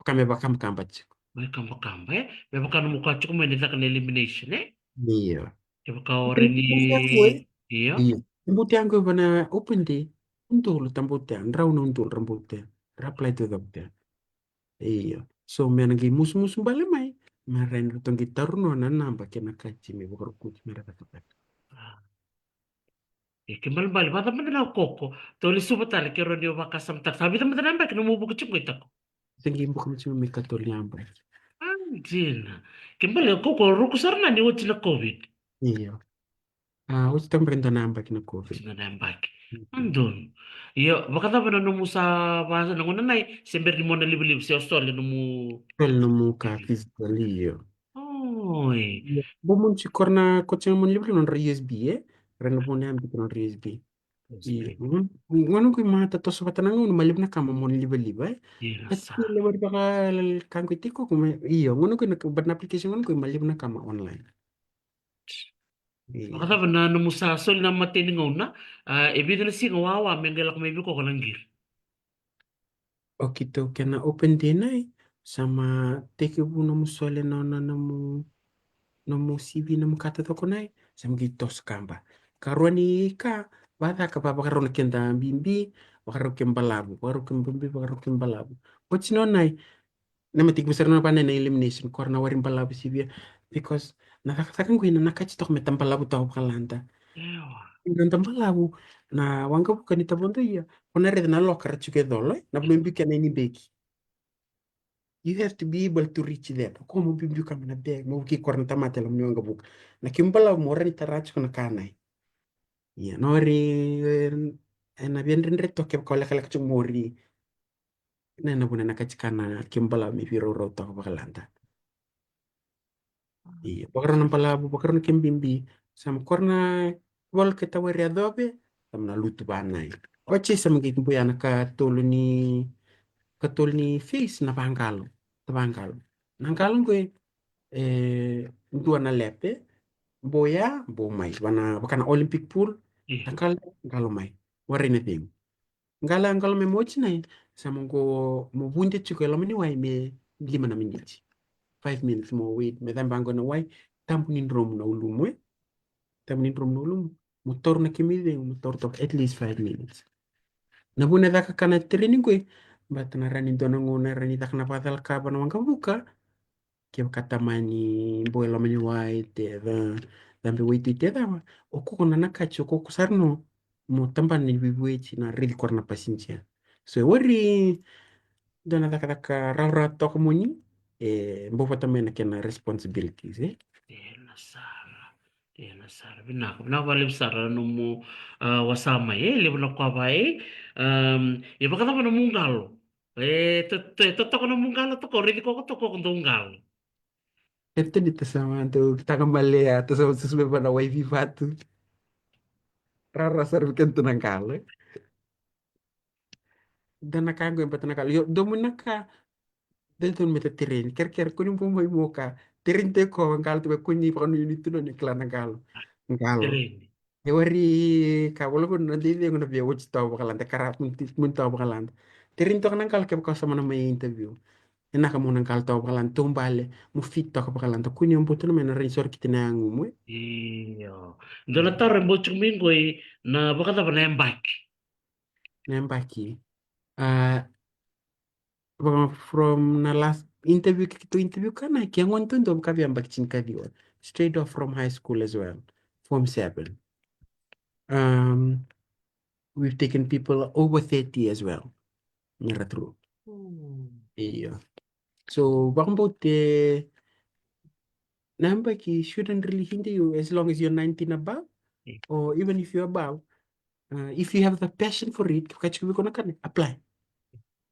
vaka me vakabakaba tiko. Me kabakaba, e? Me vaka nomu ka tiko mai ni caka na elimination, e? Io. Kevaka o rawa ni, io. Io. Bauta qo vana open day, udolu, ta bauta, drau na udolu, ra bauta, ra apply taucoko. Io. So me na qai musumusu bale mai, me rawa ni ratou qai taura na naba kei na kati me vakarukuti me ra cakacaka. A. E, ke balebale, vacava mada na koko, toli Suva tale, ke rawa ni o vakasamataka, sa vica mada na yabaki nomu vuka tiko qo i Tako? Sa qai vuka mai tiko me katolu na yabaki. A, dina. Ke bale, koko, ruku sara na ni oti na COVID. Io. A, oti toka beka e dua na yabaki na COVID. Oti na yabaki. Mhm. A, donu. Io, vakacava na nomu sa va na gauna nai, se bera ni mo na livaliva, se o sole nomu. Sole nomu ka physical, io. Oi. Io. Bau moni tiko na, ko tiko na mo na livaliva nodra U S B, e? Ra na vou na yabaki nodra U S B. U S B. Io. Mhm. Gauna qo i mata toso vata na gauna, ma levu na ka ma mo na livaliva, e? Io, sa. Levu vaka ka qo i tiko, ko me, io, gauna qo na, but na application gauna qo i ma levu na ka ma online. Io. Vakacava na nomu sa soli na matai ni gauna, a, e vica na siga wawa me qai lako mai vei koko na qiri? O keitou kena open day nai, sa ma tekivu nomu sole na, na, nomu, nomu C V, nomu ka taucoko nai, sa ma qai toso kaba. Karua ni ka, vacaka, va, vakarau na keda bibi, vakarau kemu balavu, vakarau kemu bibi, vakarau kemu balavu. Oti no nai, na matiki vusara na vana na elimination, kora na wari balavu sivia, because na cakacaka qo ina na kati toka me ta balavu toka vakalada. Ewa. Ina da balavu, na waqavuka ni tavodo ia, ko na raica na loka ra tiko e colo, e? Na vanua e biu kina na ini beki. You have to be able to reach there. Ko mo biubiu kaba na beki, mo vukei kora na tamata e loma ni waqavuka. Na kemu balavu mo rawa ni tara tiko na ka nai. Ia, na wari, e, na via dredre toka kevaka o lekaleka tiko mo ri. Na, na vuna na kati ka na kemu balavu me veiraurau toka vakalada. Ia, vakarau na balavu, vakarau na kemu bibi. Sa ma kora na volo ke ta wari yacova, sa ma na lutu vanai. Oti sa ma qai buya na ka tolu ni, katolu ni phase na vaqalo. Na vaqalo. Na qalo qo e dua na lepe, bau ya, bau mai. Vana, vaka na Olympic pool, na qalo, qalo mai. Warai na cegu. Qalo, qalo mai mo oti nai, sa mo qo mo vude tiko e loma ni wai me lima na miniti. Five minutes mo wait, me caba qo na wai, tabu ni dromu na ulumu, e. Tabu ni dromu na ulumu. Mo taura na kemu icegu, mo taura toka at least five minutes. Na vuna e caka ka na tereni qo, but na rani dua na gauna, rani caka na vakacalaka vana waqavuka, kevaka tamani bau e loma ni wai, te ca, cabe waitui te cava, o koko na nakati, o koko sara no, mo tabana ni vivueti na raici kora na pasinija. So e wari dua na cakacaka rawarawa toka moni, e bau vata mai na kena responsibilities, e. Ena sara, ena sara, vinaka, vinaka vakalevu sara na nomu, a, wasa mai, e, levu na kua va, e, am, e vakacava na nomu qalo? E, to, to, e totoka na nomu qalo, toka, o raici koko, toka, koko dou qalo. E tani tasama, dou taka malea, tasama susu me vana wai vivatu. Rara sara vei keda tu na qalo. Dua na ka qo e bata na qalo. Io, domu na ka. Dou tonu me ta tereni. Kerekere, kua ni bau mai mo ka. Tereni tiko, qalo tiko, kua ni vakanuinui tu na ni kila na qalo. Qalo. Tereni. E wari ka wala ko na dei dei na via oti toka vakalada, kara mun ti-, mun toka vakalada. Tereni toka na qalo kevaka o sa mani mai interview. E naka mo na qalo toka vakalada, taubale, mo fit toka vakalada. Kua ni o bau tu na mai na rani sore ki tina yagumu, e. Io. Dua na taro e bau tiko mai qo i na vakacava na yabaki? Na yabaki. A, vaka from na last interview ke keitou interview ka na, ke gone tou dua vaka via yabaki tinikaciwa. Straight off from high school as well. Form seven. Um, we've taken people over thirty as well. Mera tru. Mm. Io. So, vakabote, na yabaki shouldn't really hinder you as long as you're nineteen above, mm, or even if you're above. Uh, if you have the passion for it, ka tiko vei iko na ka, apply.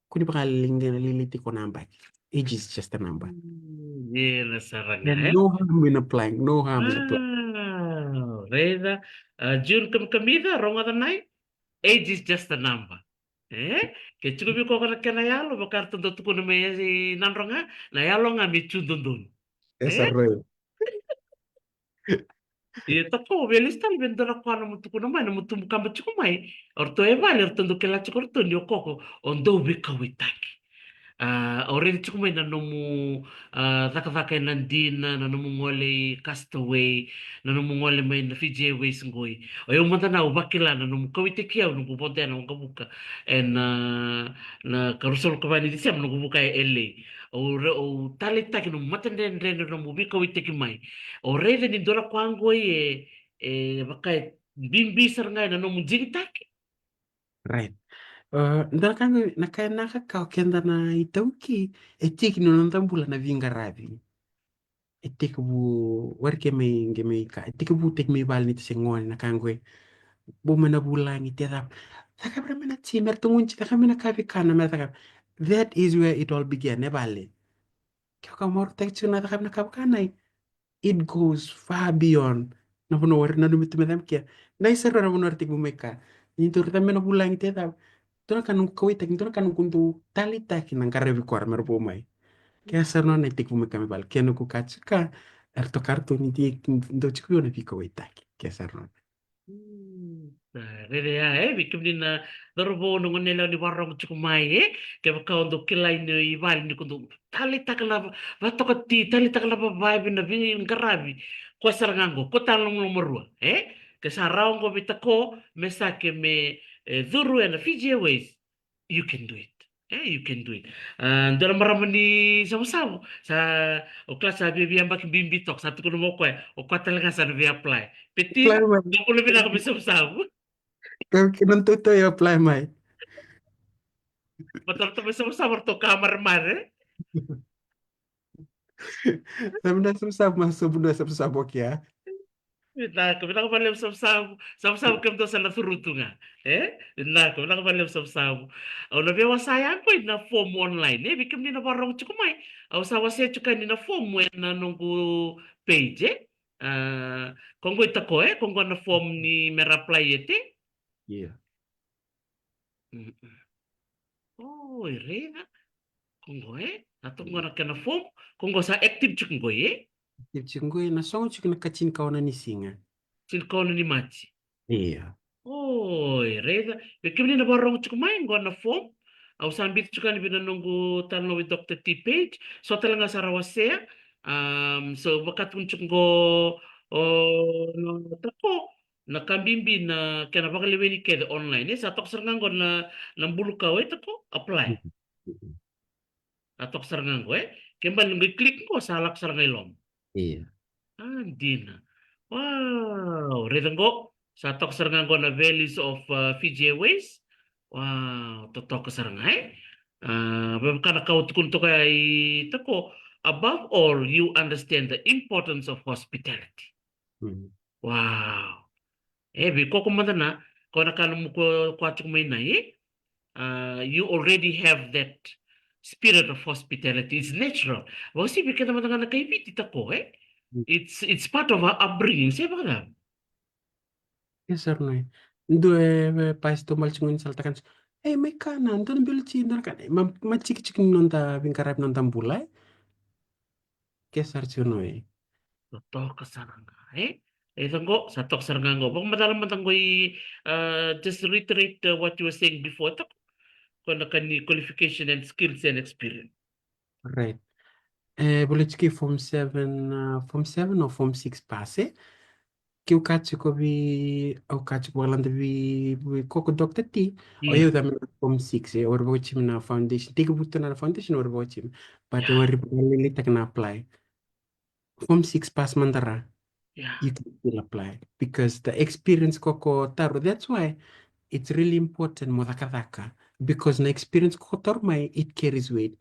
Kua ni vakaliga lili tiko na yabaki. Age is just a number. Mm, ena sara ga, and e? No harm in applying, no harm in applying. Wow, raica, a, June kamikamica, rogoca nai, age is just a number. E? Ke tiko vei koya na kena yalo, vaka ratou dau tukuna mai e Nadroga, na yalo ga me tu dodonu. E, e? Sa raica. Ia, toka, au via lesu tale vei dua na ka na nomu tukuna mai, na nomu tubu kaba tiko mai. O ratou e vale, o ratou dau kila tiko o ratou ni o koko o dau veikauwaitaki. A, au raica tiko mai na nomu, a, cakacaka ena dina, na nomu gole i Castaway, na nomu gole mai na Fiji Airways qoi. O yau mada na au vakila na nomu kauwaitaki au, noqu vodo ena waqavuka ena, na ka ruasagavulu ka va ni Tiseba, noqu vuka e L A. Au ra-, au taleitaka na nomu matadredredre, na nomu veikauwaitaki mai. Au raica ni dua na ka qo e, e vaka e bibi sara ga ena nomu digitaki. Right. Uh, dua na ka qo, na ka e naka ka o keda na iTaukei, e tiki ni noda bula na veiqaravi. E tekivu, wari ke mai, ke mai ka, e tekivu teki mai vale ni ta se gone, na ka qo e. Bau mai na vulagi, te cava. Cakava mai na gym, me ratou gunu, cakava mai na ka vei kana, me cakava. That is where it all began, e vale. Ke o ka marautaki tiko na cakava na ka vaka nai. It goes far beyond. Na vanua wari nanumi tu me cava kea. Na isa rua na vanua wari tekivu mai ka. Ni dou raica mai na vulagi te cava. Dua na ka noqu kauwaitaki, dua na ka noqu dau taleitaki na qaravi koya me ra vou mai. Ke sa nona e tekivu mai ka me vale. Ke noqu ka tiko, eratou ka ratou ni dau tiko vei au na veikauwaitaki. Ke sa nona. Mm. A, rairai ya, e, vei kemuni na cauravou, na goneyalewa ni vakarorogo tiko mai, e, kevaka o dou kilai ni i vale ni ko dou taleitaka na va-, vatokati, taleitaka na vavavi, na veiqaravi. Koya sara ga qo, koya tale na lomaloma rua, e? Ke sa rawa qo vei Tako, me sa ke me, e, curu ena Fiji Airways. You can do it. E, you can do it. A, dua na marama ni Savusavu. Sa, o kila sa via, via yabaki bibi toka, sa tukuna mai o koya. O koya tale ga sa na via apply. Peti, apply mai. Tukuna vinaka mai Savusavu. Ka, ka na tautau e apply mai. Baleta ratou mai Savusavu ratou ka maremare. Sa vinaka Savusavu, ma sa vinaka Savusavu, okay, a? Vinaka, vinaka vakalevu Savusavu. Savusavu kemudou sa na curu tu ga. E? Vinaka, vinaka vakalevu Savusavu. Au na via wasea yani qo na fomu online. E, vei kemuni na vakarorogo tiko mai. Au sa wasea tiko yani na fomu ena noqu page, e? A, ko qo i Tako, e? Ko qo na fomu ni me ra apply ete. Ia. Mm-mm. O, e raica. Ko qo, e? Sa toka qo na kena form. Ko qo sa active tiko qo, e? Active tiko qo, e, na sogo tiko na ka tinikaono ni siga. Tinikaono ni Maji. Ia. Oi, raica. Vei kemuni na vakarorogo tiko mai, qo na form. Au sa biuta tiko yani vei na noqu talanoa with Doctor T page. So tale ga sa ra wasea. Um, so vaka tukuni tiko qo, o, na, tako, na ka bibi na kena vakaleweni kece online. E, sa toka sara ga qo na, na bulu kau, e, tako, apply. Mhm. Sa toka sara ga qo, e? Ke bale ni qai click qo, sa lako sara ga i loma. Ia. A, dina. Wow, raica qo. Sa toka sara ga qo na values of, uh, Fiji Airways. Wow, totoka sara ga, e? A, vaka na ka au tukuna toka ya i tako, above all, you understand the importance of hospitality. Mm. Wow. E, vei koko mada na, ko na ka nomu ko, ko a tiko mai na, e? Uh, you already have that spirit of hospitality. It's natural. Vakasivia keda mada ga na kai Viti tako, e? Mm. It's, it's part of our upbringing. Se vakacava? Yes, sir, no. Dua e, e, pais tu mal tiko ni sala takan. E, mai kana, dua na biuti, dua na kana. Ma, ma tikitiki ni noda veiqaravi, noda bula, e? Ke sara tiko no, e? Totoka sara ga, e? E, sa qo, sa toka sara ga qo. Vakamacala mada qo i, uh, just reiterate, uh, what you were saying before, tako. Ko na ka ni qualification and skills and experience. Right. E, volai tiko i form seven, uh, form seven or form six pass, e? Keu kaya tiko vei, au kaya tiko vakalada vei, vei koko Doctor T, o, mm, yau cava na form six, e, au wari vakauti mai na foundation. Tekivu tu na foundation, au wari vakauti mai. But, yeah, au wari vakalailaitaka na apply. Form six pass mada ra. Yeah. You can still apply. Because the experience koko taru, that's why it's really important mo cakacaka. Because na experience koko taru mai, it carries weight.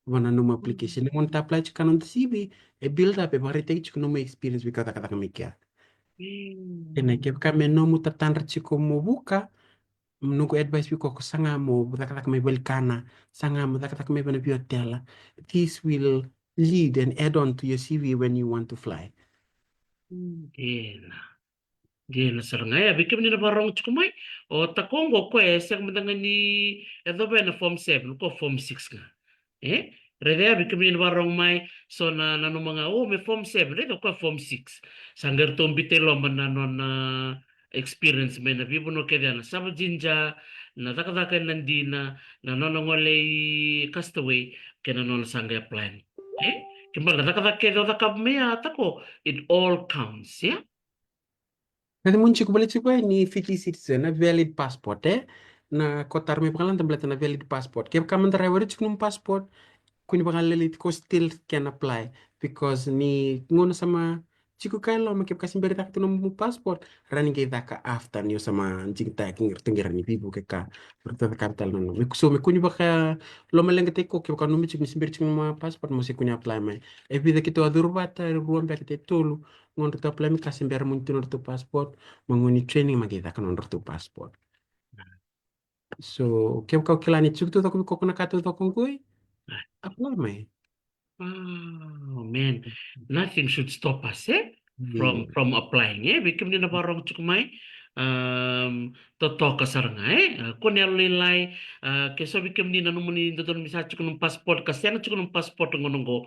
Vua na nomu application. Mm. Ni gauna ta apply tiko na noda C V, e build up, e vakaraitaki tiko nomu experience vei kau cakacaka mai kea. Mm. Ena kevaka me nomu tatadra tiko mo vuka, noqu advice vei koko, saga mo cakacaka mai valenikana, saga mo cakacaka mai vei na veiotela. This will lead and add on to your C V when you want to fly. Mm. Ena. Dina sara ga ya, vei kemuni na vakarorogo tiko mai, o tako qo, o koya e sega mada ga ni yacova ena form seven, o koya form six ga. E? Raica ya, vei kemuni na vakarorogo mai, so na, na nanuma ga, o, me form seven, raica o koya form six. Sa qai ratou biuta i loma na nona experience mai na veivanua kece, na Savaiingi, na cakacaka ena dina, na nona gole i Castaway, kei na nona sa qai apply. E? Ke bale na cakacaka kece o cakava mai ya, tako, it all counts, ya? Na cimuni tiko, baleta tiko ni Fiji citizen, na valid passport, e? Na ko taru mai vakalada baleta na valid passport. Kevaka mada ra wari tiko nomu passport, kua ni vakalailai tiko, still can apply. Because ni gauna sa mai tiko kaya e loma, kevaka se bera caka tu nomu passport, ra na qai caka after ni o sa mai digitaki, ratou qai rawa ni veivuke ka. Ratou cakava tale na nomu. So me kua ni vakalomalegata tiko, kevaka nomu tiko ni se bera tiko nomu passport, mo se kua ni apply mai. E vica keitou a curu vata, rua beka se tolu. Gauna ratou apply mai ka se bera mo ni tu nodratou passport, mo ni training, mo qai caka nodratou passport. So kevaka o kila ni tiko taucoko vei koko na ka taucoko qoi, apply mai. Oh, man. Nothing should stop us, e? From, from applying, e? Vei kemuni na vakarorogo tiko mai, um, totoka sara ga, e? Uh, kua ni yalolailai, uh, ke so vei kemuni na nomuni dodonu me sa tiko nomu passport, ka sega tiko nomu passport gauna qo.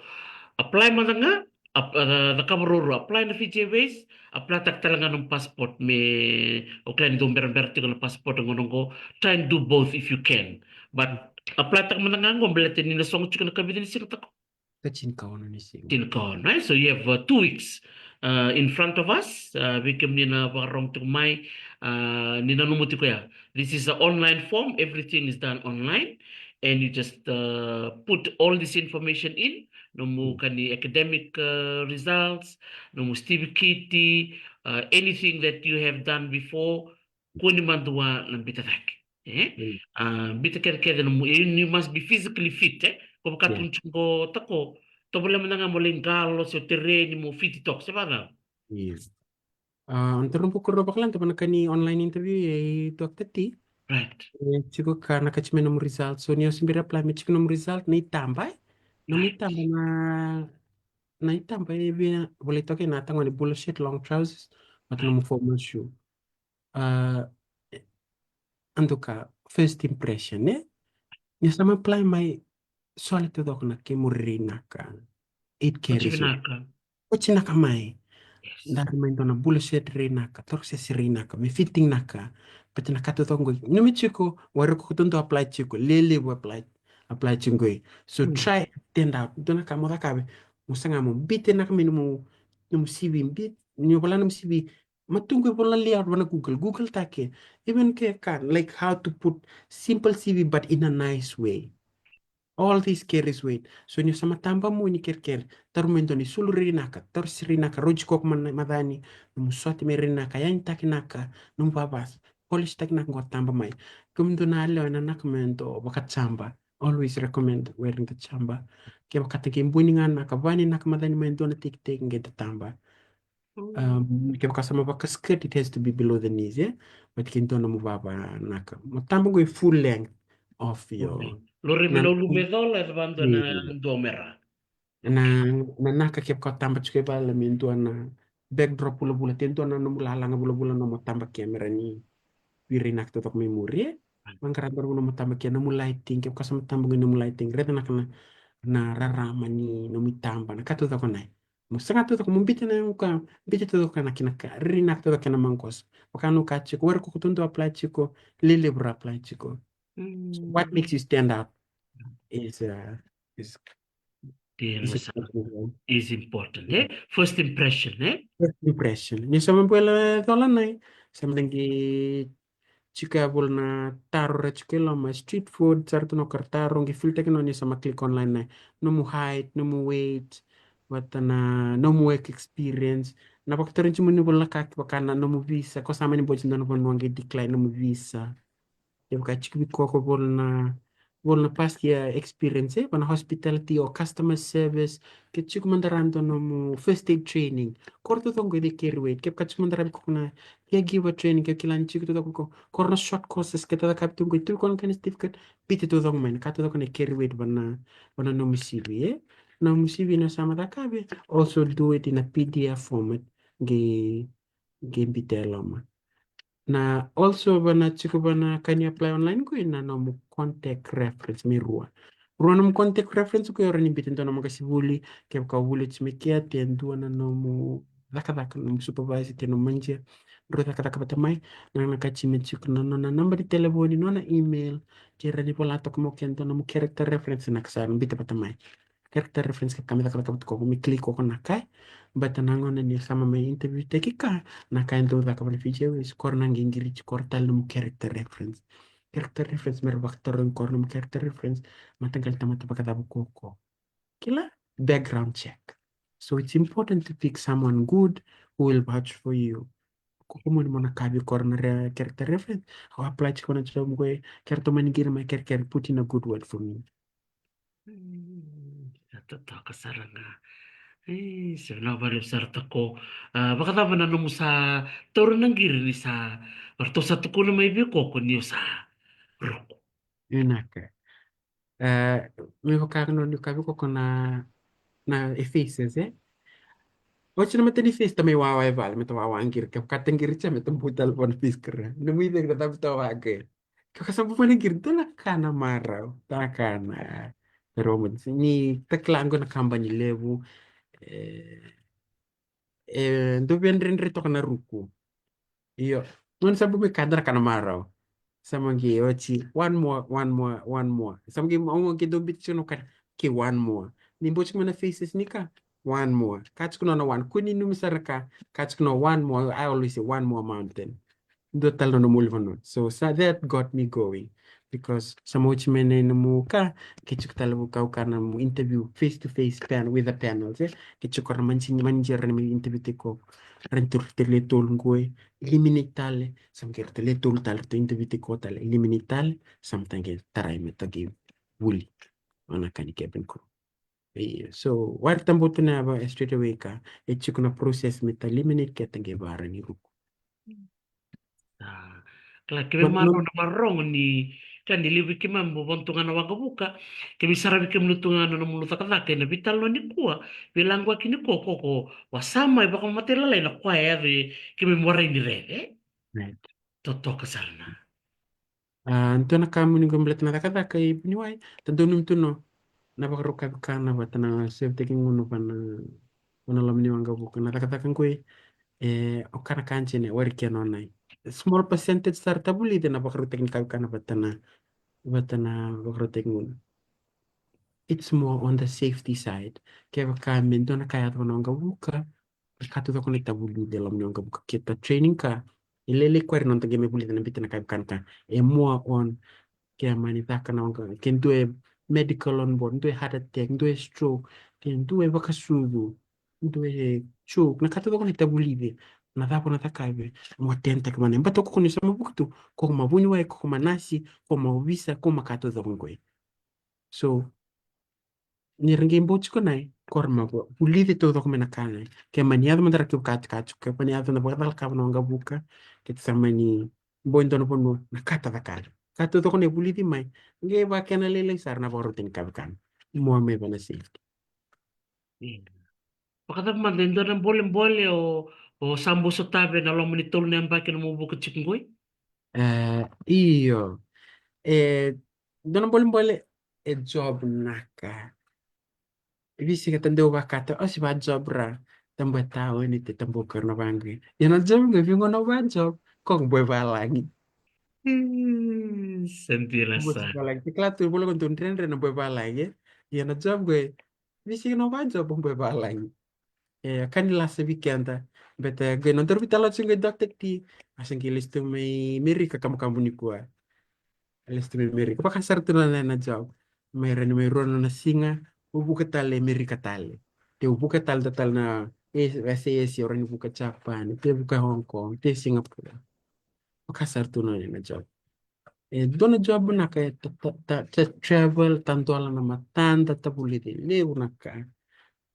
Apply mada ga, ap-, a, cakava ruarua, apply na Fiji Airways, apply taka tale ga nomu passport me, o kila ni dau berabera tiko na passport gauna qo, try and do both if you can. But apply taka mada ga qo, baleta ni na sogo tiko na ka vica ni siga, tako? Ka tinikaono ni siga. Tinikaono, e? So you have, uh, two weeks, uh, in front of us, uh, vei kemuni na vakarorogo tiko mai, uh, ni nanuma tiko ya. This is an online form, everything is done online, and you just, uh, put all this information in, nomu ka ni academic, uh, results, nomu certificate, uh, anything that you have done before, kua ni madua na biuta cake. E? Mm. Uh, biuta kece kece nomu, you, you must be physically fit, e? Ko vaka tukuni tiko qo, tako, tovolea mada ga mo lai qalo, se o tereni, mo fit toka, se vacava? Yes. A, o na taura na buka rau vakalada, vaka na ka ni online interview e Doctor T. Right. E tiko ka na kati mai nomu result. So ni o se bera apply me tiko nomu result, na itaba, e? Nomu itaba na, na itaba e via volai toka ena taqo ni polo shirt, long trousers, vata nomu formal shoe. A, e, a dua ka, first impression, e? Ni o sa mai apply mai, Sole taucoko na kemu rairai naka. It carries weight. Oti vinaka. Oti naka mai. Yes. Daru mai dua na bula set rairai naka, toro sese rairai naka, me fitting naka. But na ka taucoko qoi. Nomu tiko, wari ko dodonu apply tiko, lelevu apply, apply tiko qoi. So try stand out. Dua na ka mo cakava. Mo saga mo bita naka mai nomu, nomu C V bit. Ni vola nomu C V. Ma tu qoi vola layout vana Google. Google take. Even ke ka, like how to put simple C V but in a nice way. All this carries weight. So ni sa mataba mo ni kerekere. Taru mai dua na isulu rairai naka. Taru sese rairai naka. Roji koko mana macani. Nomu sote mai rairai naka. Yanitaki naka. Nomu vavasa. Polish taki naka qo taba mai. Kemudou na yalewa ena naka me dou vakataba. Always recommend wearing the taba. Kevaka ta qai buni ga naka, vani naka macani mai dua na tekiteki qai taba. Um, kevaka sa mo vaka skirt, it has to be below the knees, e? But ke dua nomu vava naka. Mo taba qoi full length of your. Lori me na ulu me cola, e vaka dua na dua me ra. Na, na naka kevaka taba tiko e vale me dua na backdrop vulavula, te dua na nomu lalaga vulavula nomu taba kemera ni viri naka taucoko mai muri, e? Vaqara dua nomu taba ke nomu lighting, kevaka sa mo taba qoi nomu lighting, raica naka na, na rarama ni nomu taba, na ka taucoko nai. Mo saga taucoko mo bita na uka, bita taucoko na kina ka, rairai naka taucoko na maqosa. Vaka na uka tiko, wari ko dodonu apply tiko, lelevu ra apply tiko. So what makes you stand out is, uh, is Is important, e? First impression, e? First impression. Ni sa mai bula cola nai. Sa mai qai tiko e vula na taro ra tiko e loma street food, sa ratou na kara taro, qai filter ki nona ni sa mai click online nai. Nomu height, nomu weight, vata na nomu work experience. Na vakataro ni tiko ni vula na ka vaka na nomu visa, ko sa mai ni bula tiko na vanua qai decline nomu visa. Kevaka tiko vei koko vula na, vula na past year experience, e, vana hospitality or customer service, ke tiko mada ra dua nomu first aid training. Koro taucoko qoi they carry weight. Kevaka tiko mada ra vei koko na caregiver training, ke kila ni tiko taucoko ko, koro na short courses, ke taucoko tu qoi tu kona kena certificate, bita taucoko mai, na ka taucoko na carry weight vana, vana nomu C V, e. Nomu C V na sa mai cakava, also do it in a P D F format, qai, qai bita e loma. Na also vana tiko vana ka ni apply online qoi na nomu contact reference me rua. Rua nomu contact reference qoi o rawa ni bita dua nomu qasenivuli, kevaka o vuli oti mai kea, te dua na nomu cakacaka, nomu supervisor, te nomu manager. Rua cakacaka vata mai, na, na ka tiko me tiko na nona naba ni telefoni, nona email, ke rawa ni vola toka mai ke dua nomu character reference na ka sa bita vata mai. Character reference ke ka me cakacaka vata koko, me click koko na kai. But na gauna ni sa mai interview taki ka, na kai dau caka vana Fiji Airways, koro na qai qiriti koro tale nomu character reference. Character reference me ra vakatarogi koro nomu character reference, mataqali tamata vakacava koko. Kila, background check. So it's important to pick someone good who will vouch for you. Koko mo ni mo na kavi koro na re-, character reference. Au apply tiko na job qoi, kere tomani qiri mai kerekere, put in a good word for me. Mm, sa totoka sara ga. E, sa vinaka vakalevu sara tako. A, vakacava na nomu sa taura na qiri ni sa, ratou sa tukuna mai vei koko ni o sa ruku? Vinaka. A, me vaka ga ni ka vei koko na, na e faces, e? Oti na mata ni face ta mai wawa e vale, mata wawa qiri, kevaka ta qiri tsa mata buta lavo na face kara. Na muica kara ta buta wawa qiri. Kevaka sa buta na qiri, dua na ka na marau, dua na ka na, na romo, ni ta kila qo na kabani levu, e, e, dau via dredre toka na ruku. Io, nona sa buta mai ka dua na ka na marau. Sa mai qai oti, one more, one more, one more. Sa mai qai, au mai qai dau bita tiko na ka, ke one more. Ni bau tiko mai na faces ni ka, one more. Ka tiko nona one, kua ni nanumi sara ka, ka tiko na one more, I always say one more mountain. Dua tale na nomu ulivanu. So, sa, that got me going. Because sa mai oti mai na nomu ka, ke tiko tale vua kau ka na nomu interview face to face pan-, with the panels, e? Ke tiko na manager, manager ni mai interview tiko. Ra ni tolu, tolu qoi, eliminate tale, sa mai qai ra tale tolu tale, ratou interview tiko tale, eliminate tale, sa mai ta qai tarai me ta qai vuli. Ona ka ni cabin crew. Io, so, wari ta buta na yava, e, straight away ka, e tiko na process me ta eliminate ke ta qai vara ni ruku. A, kila, keimami marau na marorogo ni, ka ni levu vei keimami bau vana tu ga na waqavuka, keimami saravi kemuni tu ga na nomuni cakacaka ena veitalanoa nikua, veilaquaki nikua, koko, wa sa mai vakamatailalai na koya e yaco i keimami warai ni rere. Right. Totoka sara na. A, dua na ka mo ni qai baleta na cakacaka i vuniwai, ta dau nanumi tu no. na vakarau kavekana vata na sevitaki gunu vana, vana loma ni waqavuka. Na cakacaka qoi, e, o kana ka jene, wari kena onai. Small percentage sara tavulici na vakarautaki ni kavekana vata na, vata na vakarautaki gunu. It's more on the safety side. Kevaka me dua na ka yaco vana waqavuka, ka taucoko na itavulici e loma ni waqavuka kei ta training ka. E lailai koya ira na noda qai mai vulica na biuta na kavekana ka. E more on ke mani caka na waqa, ke dua e medical on board, dua e heart attack, dua e stroke, ke dua e vakasucu, dua e choke, na ka taucoko na itavulici. Na cava na cakava, mo attend-taki vana. Baleta o koya ni sa mai vuki tu, ko ma vuniwai, ko ma nasi, ko ma ovisa, ko ma ka taucoko qoi. So, ni ra qai bau tiko nai, ko ra ma vu-, vulici taucoko mai na ka nai. Ke mani yaco mada ra kevaka tiko, ke mani yaco na vakacalaka vana waqavuka, ke ta sa mani bau e dua na vanua, na ka ta cakava. Ka taucoko nai vulici mai, qai vakena lailai sara na vakarautaki ni kavekana. More mai vana safety. Io. Vakacava mada e dua na bolebole o, o sa bau sotava ena loma ni tolu na yabaki na nomu vuka tiko qoi? E, io. E, dua na bolebole e job naka. Veisiga ta dau vakata, o se va job ra, ta bau e tawa ni te ta bau kara na vaqo. Ia na job qo, vei qo na va job, ko bau e valagi. Hmm, sa dina. Bau e sa valagi. Te kila tu, volo ko dau dredre na bau e valagi. Ia na job qo, veisiga na va job, bau e valagi. E, ka ni lasa vei keda. Baleta qai nodaru veitalanoa tiko qai Doctor T. A sa qai lesu tu mai Merika kabukabuni kua. Lesu tu mai Merika. Vaka sara tu na, na, na job. Mai rani mai rua na siga. Au vuka tale Merika tale. Te au vuka tale da tale na, e, S A S, au rani vuka Japan. Te vuka Hong Kong. Te Singapore. Vaka sara tu na, na job. E dua na job naka e ta, ta, ta, ta travel, ta dola na matada, ta vulici levu na ka.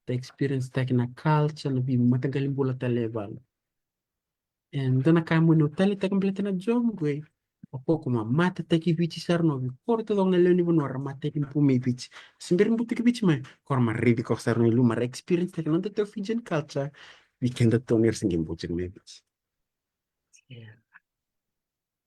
Ta experience-taki na culture, na veimataqali bula tale e valu. E dua na ka mo ni taleitaka baleta na job qoi. O koya ko ma matataki Viti sara, na veikoro taucoko na lewe ni vanua ra matataki pu mai Viti. Se bera ni butuki Viti mai, ko ra ma raici koya sara na iluma, ra experience-taki na noda tau Fijian culture. Vei keda tau ni ra se qai butuki mai Viti. Io.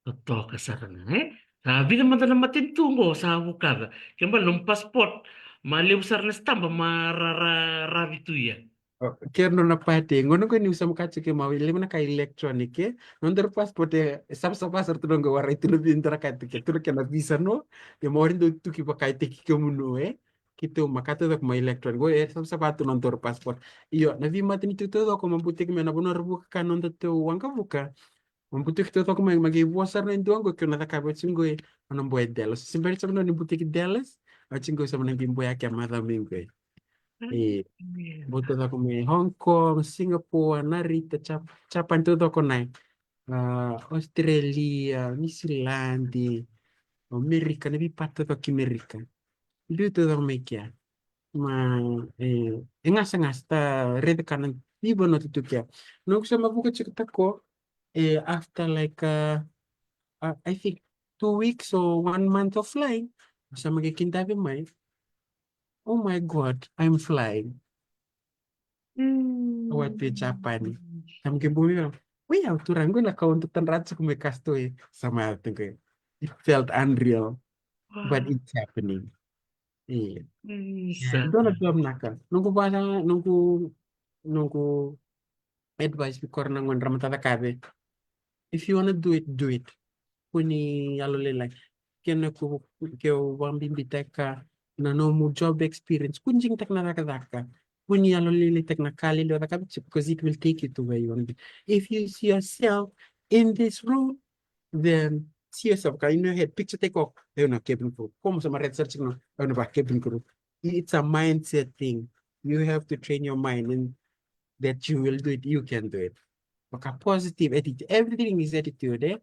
Totoka sara ga, e? Sa vica mada na matanitu qo sa vukaca. Ke bale nomu passport, ma levu sara na sitaba ma ra, ra, ravi tu ia. O, ke nona pati, gauna qo niu sa mai kaya tiko ke ma levu na ka electronic, e? Nodaru passport e, e savasava sara tu na qo, warai tu na vei dua na ka tiko, tu na kena visa no, e ma warai dau tuki vaka e teki kemunu, e? Keitou ma ka taucoko ma electronic, qo e savasava tu nodaru passport. Io, na veimatanitu taucoko ma buteki mai na vanua ra vuka ka noda tau waqavuka. Ma buteki taucoko mai, ma qai vua sara na dua qo ke o na cakava oti qo, o na bau e Dallas. Se bera sara ni buteki Dallas, oti qo sa na qai bau yake a macawa mai qo. E, bau taucoko mai Hong Kong, Singapore, Narita, Jap-, Japan taucoko nai. A, Australia, Niusiladi, Amerika, na veipati taucoko ki Amerika. Biu taucoko mai kea. Ma, e, e gasagasa, ta raica ka na veivanua tu kea. Noqu sa mai vuka tiko tako, e, after like, uh, uh, I think two weeks or one month of flying, sa mai qai kidavi mai. Oh my God, I'm flying. Mm. Au a tu e Japani. Sa mai qai bau mai vei au. Oi, au turaga, qo na ka au dau tadra tiko mai Kasto e. Sa mai au tiko e. It felt unreal, but it's happening. Io. Io, sa dua na job naka. Noqu vaka, noqu, noqu advice vei koya na gone ra mata cakava. If you wanna do it, do it. Kua ni yalolailai. Kena ku, keu vakabibitaka na nomu job experience. Kua ni digitaka na cakacaka. Kua ni yalolailaitaka na ka lelevu o cakava tiko, because it will take you to where you wanna be. If you see yourself in this role, then see yourself, ka in your head, picture-taki koya, au na cabin crew. Koya mo sa mai raica sara tiko na, au na va cabin crew. It's a mindset thing. You have to train your mind and that you will do it, you can do it. Vaka positive attitude. Everything is attitude, e?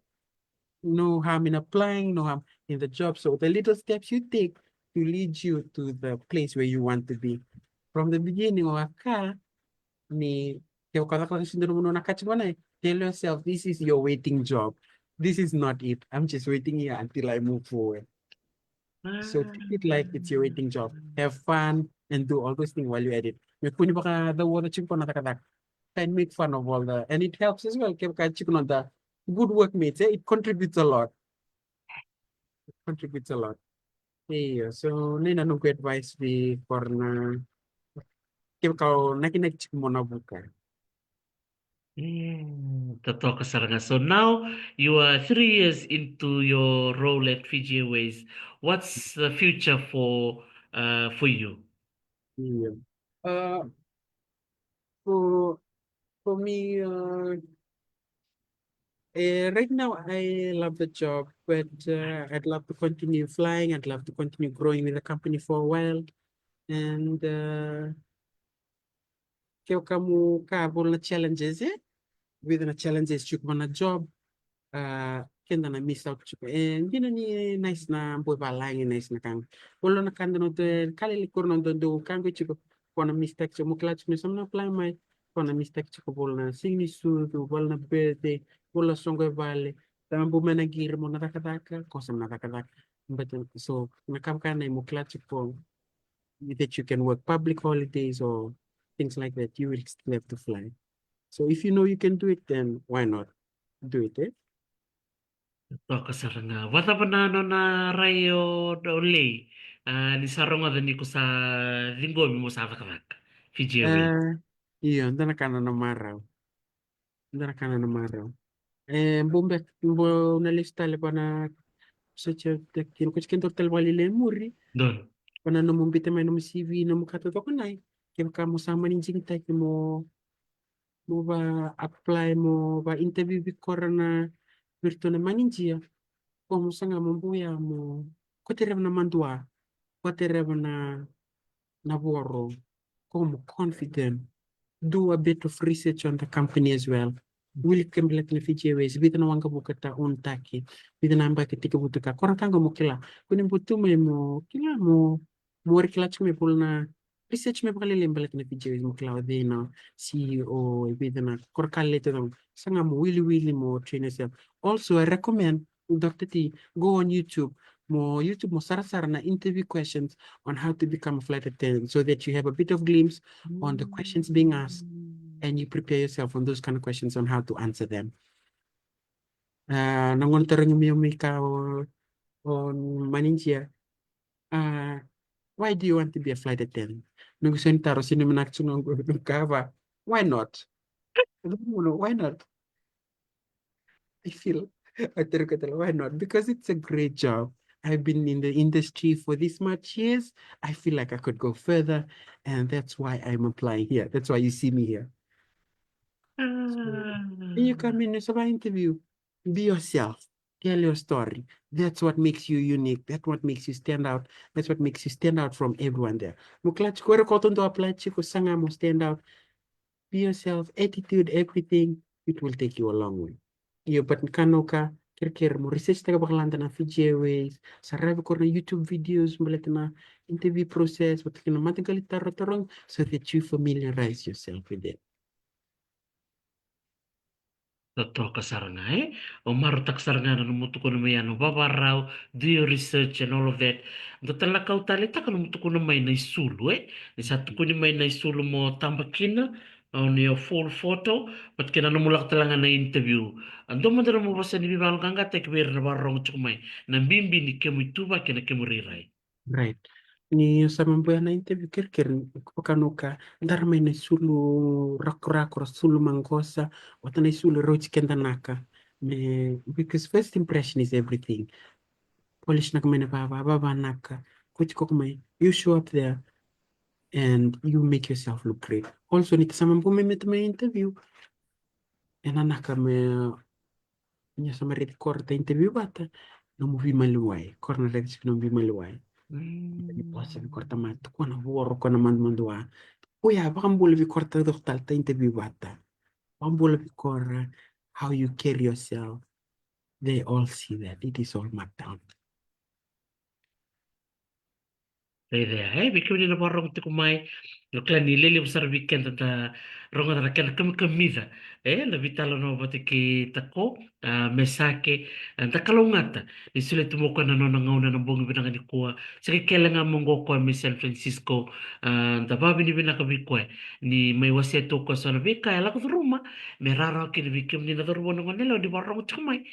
No harm in applying, no harm in the job. So the little steps you take to lead you to the place where you want to be. From the beginning, o a ka ni, ke o ka cakacaka sara tu na vanua na ka tiko mai, tell yourself, this is your waiting job. This is not it. I'm just waiting here until I move forward. So treat it like it's your waiting job. Have fun and do all those things while you're at it. Me kua ni vakacauoca tiko na cakacaka. Try and make fun of all the, and it helps as well. Kevaka tiko na noda good workmates, e, it contributes a lot. It contributes a lot. Io, so na noqu advice vei koya na, kevaka o nakinaki tiko mo na vuka. Mm, totoka sara ga. So now you are three years into your role at Fiji Airways. What's the future for, uh, for you? Io. Uh, for for me, uh, eh, right now I love the job, but uh, I'd love to continue flying. I'd love to continue growing with the company for a while, and uh, kevaka mo kila voli na challenges, e vica na challenges tiko va na job. Uh, keda na miss out tiko. E dina ni nice na boi valagi, nice na ka qo. Voli na ka da na dau, ka lele qori na dau, dau ka qo tiko. Ko na miss taki tiko, mo kila tiko ni sa mo na apply mai. Ko na miss taki tiko voli na siga ni sucu, voli na birthday, voli na soqo e vale. Sa mo bau mai na qiri mo na cakacaka, ko sa mo na cakacaka. But uh, so na ka vaka na mo kila tiko that you can work public holidays or things like that, you will still have to fly. So if you know you can do it, then why not do it, eh? Toka sara ga. Vakacava na nona rai o Lei? Ah, ni sa rogoca ni ko sa ciqomi mo sa cakacaka Fiji Airways. Ah, io, da na kana na marau. Da na kana na marau. E, bau beka, bau na lesu tale va na, so tiko, tiko, ko tiko dua tale va lele muri. Donu. Va na nomu biuta mai nomu C V, nomu ka taucoko nai. Kevaka mo sa mani digitaki mo, mo va apply, mo va interview vei koya na virtual na manager. Ko mo saga mo buya mo, ko tereva na madua, ko tereva na, na voro, ko mo confident. Do a bit of research on the company as well. Wili ke baleta na Fiji Airways, vica na waqavuka ta unitaki, vica na yabaki tekivu tu ka. Ko na ka qo mo kila. Ko ni bau tu mai mo kila mo, mo wari kila tiko mai, voli na research mai vakalailai baleta na Fiji Airways, mo kila o cei na C E O, e vica na, ko na ka lele tu. Saga mo wiliwili mo train yourself. Also, I recommend, Doctor T, go on YouTube. Mo YouTube mo sarasara na interview questions on how to become a flight attendant, so that you have a bit of glimpse on the questions being asked, and you prepare yourself on those kind of questions on how to answer them. Ah, na gauna tarogi mai o Mika o, o manager, ah, why do you want to be a flight attendant? Noqu isau ni taro, sega ni vinaka tu ga qo, kaya vua, why not? Why not? I feel, I tell you, why not? Because it's a great job. I've been in the industry for this much years. I feel like I could go further, and that's why I'm applying here. That's why you see me here. So, when you come in, it's about interview. Be yourself. Tell your story. That's what makes you unique. That's what makes you stand out. That's what makes you stand out from everyone there. Mo kila tiko, era ko dau apply tiko, saga mo stand out. Be yourself, attitude, everything, it will take you a long way. Io, but na ka noqu kerekere mo research taka vakalailai na Fiji Airways, saravi koya na YouTube videos baleta na interview process, vata kei na mataqali taro tarogi, so that you familiarize yourself with it. Totoka sara ga, e? O marautaka sara ga na nomu tukuna mai ya na vavarau, do your research and all of that. Dua tale na ka au taleitaka nomu tukuna mai na isulu, e? Ni sa tukuni mai na isulu mo taba kina, on your full photo, but kei na nomu lako tale ga na interview. A dua mada nomu vosa ni veivakayaloqaqataki vei ira na vakarorogo tiko mai, na bibi ni kemu ituvaki kei na kemu rairai. Right. Ni o sa mai buya na interview, kerekere, vaka noqu kaya, dara mai na isulu rakorako, ra sulu maqosa, vata na isulu rauti keda naka. Me, because first impression is everything. Polish naka mai na vava, vava naka. Kuti koko mai, you show up there and you make yourself look great. Also, ni ta sa mai bau mai meta mai interview, ena naka me ni o sa mai raici koya ta interview vata, nomu veimaliwai, koya na raici tiko nomu veimaliwai. Ni vosa vei koya tamata, koya na voro, koya na madumadua. Koya vakabula vei koya taucoko tale ta interview vata. Vakabula vei koya how you carry yourself. They all see that. It is all marked down. Raica ya, e, vei kemuni na vakarorogo tiko mai, au kila ni lelevu sara vei keda da rogoca na kena kamikamica, e, na veitalanoa vata kei Tako, a, Mesake, a, da kalougata ni solia tu mai o koya na nona gauna ena bogi vinaka nikua. Sa qai kele ga mai qo o koya mai San Francisco, a, da vakavinavinaka vei koya ni mai wasea tu o koya so na veika e lako curuma me rawarawa kina vei kemuni na cauravou, na goneyalewa ni vakarorogo tiko mai.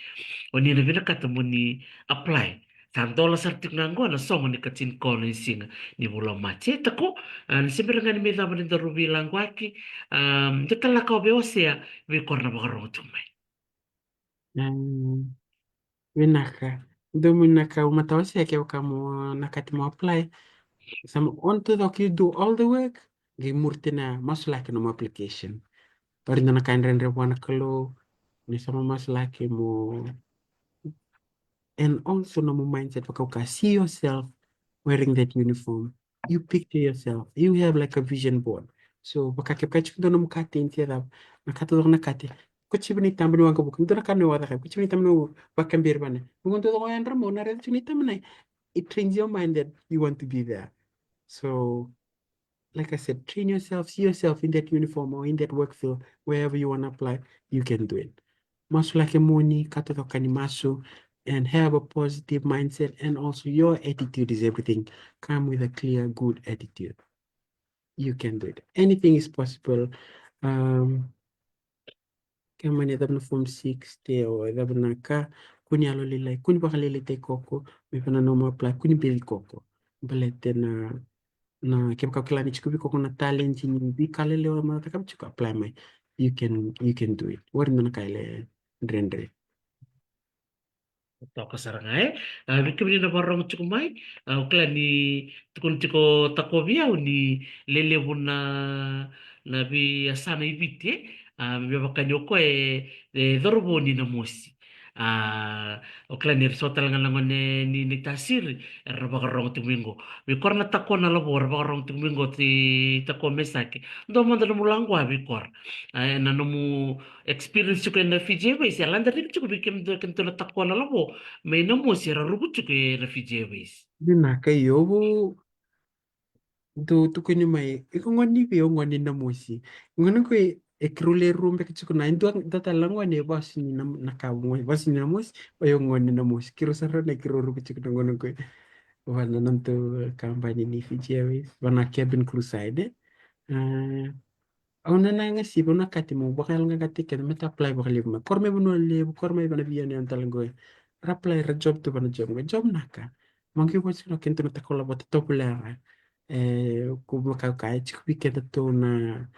O ni na vinakata mo ni apply Sa dola sara tiko ga oqo na sogo ni katini kono ni siga ni vula o Maji. E Tako, a, ni se bera ga ni mai cava ni daru veilaquaki, a, dua tale na ka o veiwasea vei kora na vakarogo tiko mai. Mm, vinaka. Dua mai na ka au matawasea kevaka mo na kati mo apply. Sa mo on to the, you do all the work, qai muri tena masulaki nomu application. Ori dua na ka e dredre vua na Kalou, ni sa mo masulaki mo, and also nomu mindset vakauka, see yourself wearing that uniform. You picture yourself. You have like a vision board. So vaka kevaka tiko dua nomu kateni se cava, na ka taucoko na kati. Ko chief ni taba ni waqavuka, dua na ka ni waqavuka, ko chief ni taba ni waqavuka, vakabiri vane. Mo dua toko yadra mo na raica tiko ni taba nai. It trains your mind that you want to be there. So like I said, train yourself, see yourself in that uniform or in that work field, wherever you want to apply, you can do it. Masulaki moni, ka taucoko ni masu, and have a positive mindset, and also your attitude is everything. Come with a clear, good attitude. You can do it. Anything is possible. Um, ke mani e cava na form sixty o e cava na ka, kua ni yalolailai, kua ni vakalailaitaki koya, me vaka na nomu apply, kua ni beci koya. Baleta na, na kevaka o kila ni tiko vei koya na talent ni veika lelevu o mai cakava tiko, apply mai. You can, you can do it. Ori dua na ka e dredre. Toka sara ga, e. A, vei kemuni na vakarogo tiko mai, a, o kila ni tukuni tiko Tako vei au ni lelevu na, na veiyasana i Viti, e. A, me vaka ni o koya e, e cauravou ni Namosi. A, o kila ni ra so tale ga na gone ni, ni Tasiri, era na vakarogo tiko mai qo. Vei kora na Tako na Lavo, ra vakarogo tiko mai qo ti Tako Mesake. Dua mada nomu laqua vei kora. A, na nomu experience tiko ena Fiji Airways, e lada riki tiko vei kemudou, kemudou na Tako na Lavo, mai Namosi era ruku tiko ena Fiji Airways. Vinaka. Io, au dau tukuni mai, iko gone ni vei? Au gone ni Namosi. Gone qo e, e keirau lewe rua beka tiko na, e dua, dua tale na gone e vasu ni na, na ka, gone vasu ni Namosi, o yau gone ni Namosi. Keirau sara na keirau ruku tiko na gone qo. Vua na nodatou kabani ni Fiji Airways, vua na cabin crew side, e. A, Au na, na qai sivi, au na kati mo vakayaloqaqataki keda me ta apply vakalevu mai. Kora mai Vanua Levu, kora mai vana via na tale qo. Ra apply, ra job tu vana job qo. Job naka. Mo qai vosika na keda na Tako Lavo, Tako Lavo. E, ko vakauka e tiko vei keda tu na,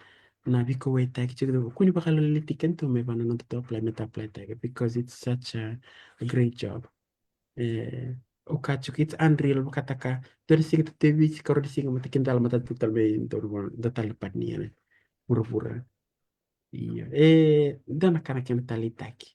na veikauwaitaki tiko. Kua ni vakalailaitaki keda tu me vana nodatou apply, me ta apply taki, because it's such a, a great job. E, o ka tiko, it's unreal, vakataka. Dua na siga tu e Viti, karua ni siga mata kidala mata tu tale mai dua na, dua tale na pani ena vuravura. Io. E, dua na ka na kena taleitaki.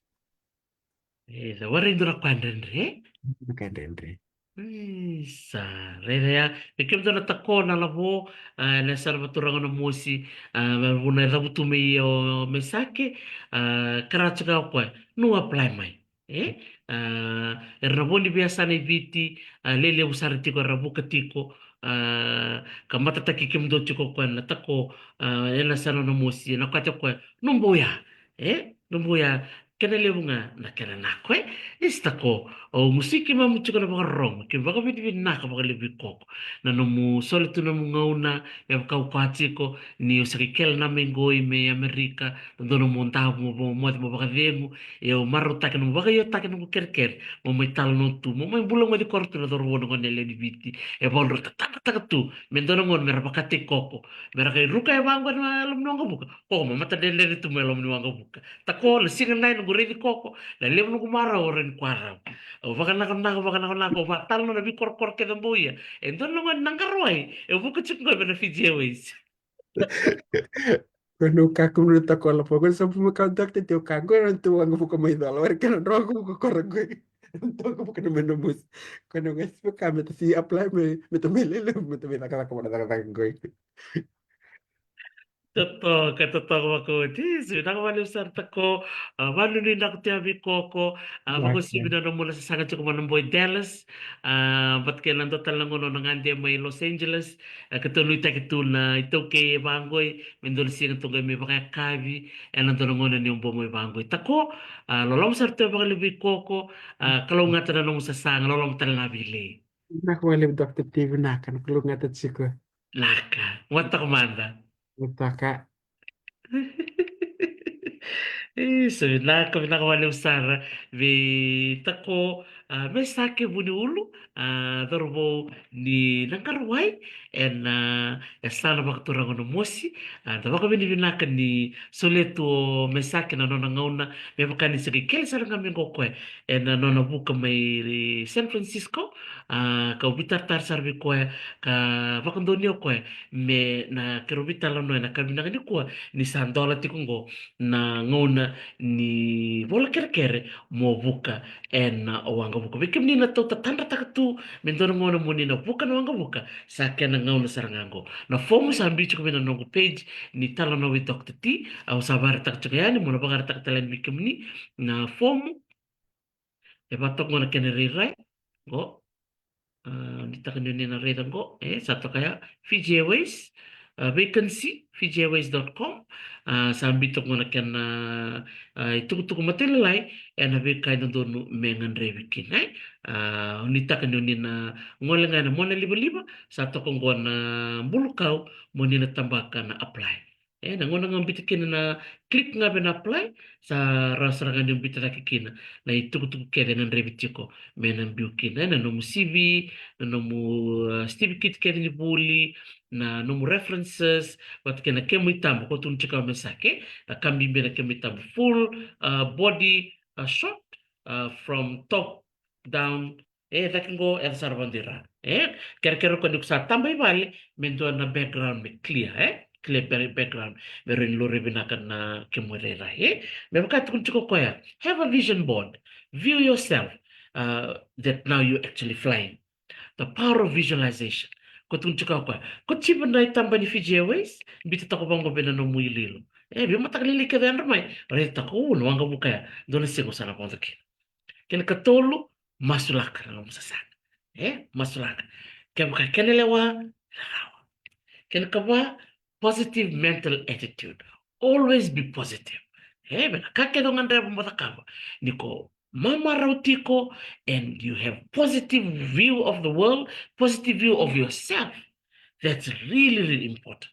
E, sa warai dua na ka dredre. Na ka dredre. Isa, raica ya. E kemudou na Tako na Lavo, a, na yasana vakaturaga o Namosi, a, vuna e cavutu mai o Mesake, a, kara tiko o koya, nu apply mai. E? A, era na vo ni veiyasana i Viti, a, lelevu sara tiko, era vuka tiko, a, ka matataki kemudou tiko o koya na Tako, a, ena yasana o Namosi, ena kati o koya, nu bau ya, e? Nu bau ya, kena levu ga na kena nako, e? Isa Tako, au musuki mamu tiko na vakarorogo, ke vakavinavinaka vakalevu vei koko. Na nomu soli tu nomu gauna, me vaka au kaya tiko, ni o sa qai kele na mai qoi mai Amerika, dodonu mo davo, mo, mo moce, mo vakacegu, e, au marautaka nomu vakaiotaka noqu kerekere, mo mai talanoa tu, mo mai bula moce kora tu na cauravou, na gone yalewa ni Viti, e valu ra tataqataka tu, me dua na gauna me ra vakataki koko, me ra qai ruka e vaqo ena loma ni waqavuka, koko mo matadredredre tu mai loma ni waqavuka. Tako, na siga nai noqu raici koko, na levu noqu marau au rai ni kua rau. Au vakanakonako, vakanakonako, au vakatalanoa na veikorokoro kece bau ia. E dua na gone na qara wai, e vuka tiko qo mai na Fiji Airways. Ko na ka ko na Tako Lavo, ko sa bau mai kaya o Doctor Teo ka qo na tu waqavuka mai Cola, wari kena dro waqavuka kora qo. Tu waqavuka na mai Namosi. Ko na qai sivi ka me ta si apply me, me ta mai lele, me ta mai cakacaka vana cakacaka qo. Totoka, totoka vakaoti. Jisu, vinaka vakalevu sara Tako. A, vakanuinui vinaka tu ya vei koko. A, vakauasivi na nomu na sasaga tiko mai na boy Dallas. A, vata kei na dua tale na gauna o na gade mai Los Angeles. A, keitou nuitaki tu na iTaukei e vaqoi. Me dua na siga tou qai mai vakayakavi ena dua na gauna ni o bau mai vaqoi. Tako, a, loloma sara tu ya vakalevu vei koko. A, kalougata na nomu sasaga, loloma tale ga vei Lei. Vinaka vakalevu Doctor T V, vinaka, na kalougata tiko. Naka, vakataka mada. Vakataka. Isa, vinaka, vinaka vakalevu sara vei Tako, a, Mesake Vuniulu, a, cauravou ni Naqarawai, ena, a, e sa na vakaturaga na mosi. A, da vakavinavinaka ni solia tu o Mesake na nona gauna, me vaka ni se qai kele sara ga mai qo o koya ena nona vuka mai San Francisco. A, kau veitaratara sara vei koya, ka vakadonuya o koya me na keirau veitalanoa ena ka vinaka nikua, ni sa dola tiko qo na gauna ni vola kerekere mo vuka ena waqavuka. Vei kemuni na tau tatadrataka tu me dua na gauna mo ni na vuka na waqavuka, sa kena gauna sara ga qo. Na fomu sa biu tiko mai na noqu page ni Talanoa with Doctor T. Au sa vakaraitaka tiko yani, mo na vakaraitaka tale yani vei kemuni na fomu. E vatoka qo na kena rairai qo. A, ni taka ni o ni na raica qo, e, sa toka ya, Fiji Airways, a, vacancy, fiji airways dot com. A, sa biu toka qo na kena, a, itukutuku matailalai ena veika e dodonu me gadrevi kina, e. A, o ni taka ni o ni na gole ga ena mona livaliva, sa toka qo na bulukau mo ni na tabaka na apply. E, na gauna ga o biuta kina na click ga vei na apply, sa rawa sara ga ni o biuta cake kina na itukutuku kece e gadrevi tiko me na biu kina, e, na nomu C V, na nomu, a, certificate kece ni vuli, na nomu references, vata kei na kemu itaba, ko tukuna tiko o Mesake, na ka bibi na kemu itaba, full, a, body, a, shot, a, from top down. E, cake qo, e, sara vadira. E, kerekere ko ni ko sa taba i vale, me dua na background me clear, e? Clear ba-, background. Me rawa ni laurai vinaka na kemu irairai, e? Me vaka tukuna tiko o koya, have a vision board. View yourself, uh, that now you actually flying. The power of visualization. Ko tukuna tiko o koya, ko tiva na itaba ni Fiji Airways, biuta toka vaqo vei na nomu iloilo. E, veimataka lailai kece yadra mai, raica toka, u, na waqavuka ya, dua na siga au sa na vodo kina. Kena katolu, masulaka na nomu sasaga. E, masulaka. Kevaka kena lewa, rarawa. Kena kava, positive mental attitude. Always be positive. E, vei na ka kece o gadreva mo cakava, ni ko mamarau tiko, and you have positive view of the world, positive view of yourself. That's really, really important.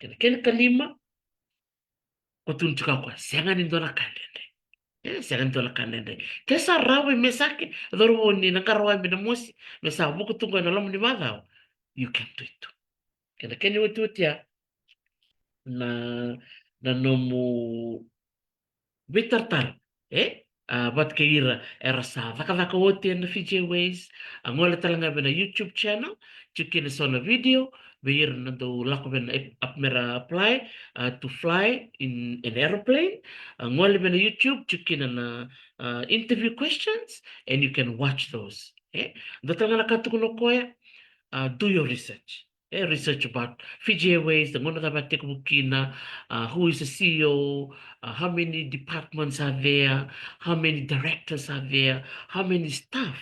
Kena, kena kalima, ko tukuna tiko o koya, sega ni dua na ka dredre. E, sega ni dua na ka dredre. Ke sa rawa i Mesake, cauravou ni Naqarawai mai Namosi, me sa vuka tu qo ena loma ni macawa, you can do it too. Kena, kena iotioti ya, na, na nomu veitaratara, e? A, vata kei ira era sa cakacaka oti ena Fiji Airways, a, gole tale ga vei na YouTube channel, tiko kina so na video vei ira na dau lako vei na ap-, ap-, mera apply, a, to fly in an aeroplane. A, gole vei na YouTube, tiko kina na, a, interview questions, and you can watch those. E? Dua tale ga na ka tukuna o koya, a, do your research. E, research about Fiji Airways, the gauna cava e tekivu kina, uh, who is the C E O, uh, how many departments are there, how many directors are there, how many staff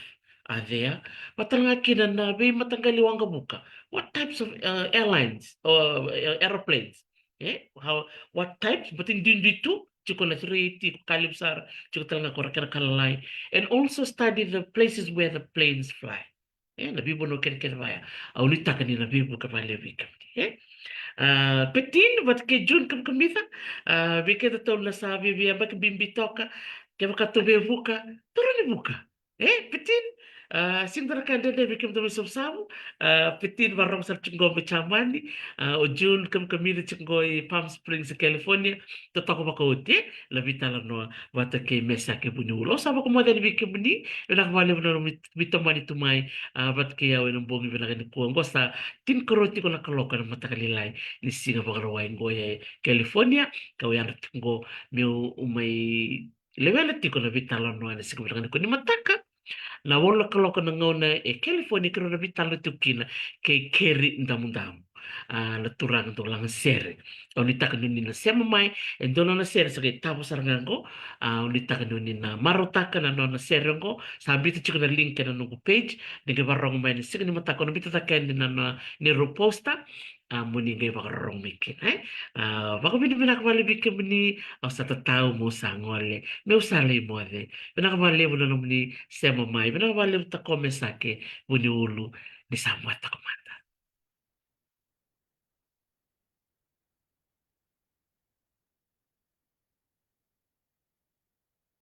are there. Vata tale ga kina na veimataqali waqavuka. What types of, uh, airlines or, uh, aeroplanes? E? How, what types? But in duidui tu, tiko na three eighty, ko Calypso, tiko tale ga ko Rakena Kalalai. And also study the places where the planes fly. E, na veivanua kecekece vaya. Au nuitaka ni na veivuke vakalevu vei kemuni, e? A, Petin vata kei June Kamikamica, a, vei keda tou na sa viavia yabaki bibi toka, kevaka tou via vuka, tou rawa ni vuka. E, Petin, a, sega ni dua na ka dredre vei kemudou mai Savusavu. A, Petin vakarorogo sara tiko qo mai Jamani. A, o June Kamikamica tiko qo i Palm Springs, California. Totoka vakaoti, e, na veitalanoa vata kei Mesake Vuniulu. Au sa vakamoce yani vei kemuni, vinaka vakalevu na nomu veitomani tu mai, a, vata kei au ena bogi vinaka nikua. Qo sa tinikarua tiko na kaloko ena mataka lailai ni siga Vakarauwai qo e California, kau yadra tiko qo meu mai lewena tiko na veitalanoa ena siga vinaka nikua. Ni mataka, na walu na kaloko na gauna e California, keirau na veitalanoa tiko kina kei Keri Damudamu, a, na turaga dau lagasere. Au nuitaka ni o ni na sema mai, e dua na nona sere sa qai tavo sara ga qo. A, au nuitaka ni o ni na marautaka na nona sere qo. Sa biuta tiko na link ena noqu page, ni qai vakarorogo mai ena siga ni mataka, au na biuta cake yani na, na neirau poster. A, mo ni qai vakarorogo mai kina, e? A, vakavinavinaka vakalevu vei kemuni, au sa tatau meu sa gole, meu sa lai moce. Vinaka vakalevu na nomuni sema mai, vinaka vakalevu Tako Mesake Vuniulu, ni sa moce toka mai.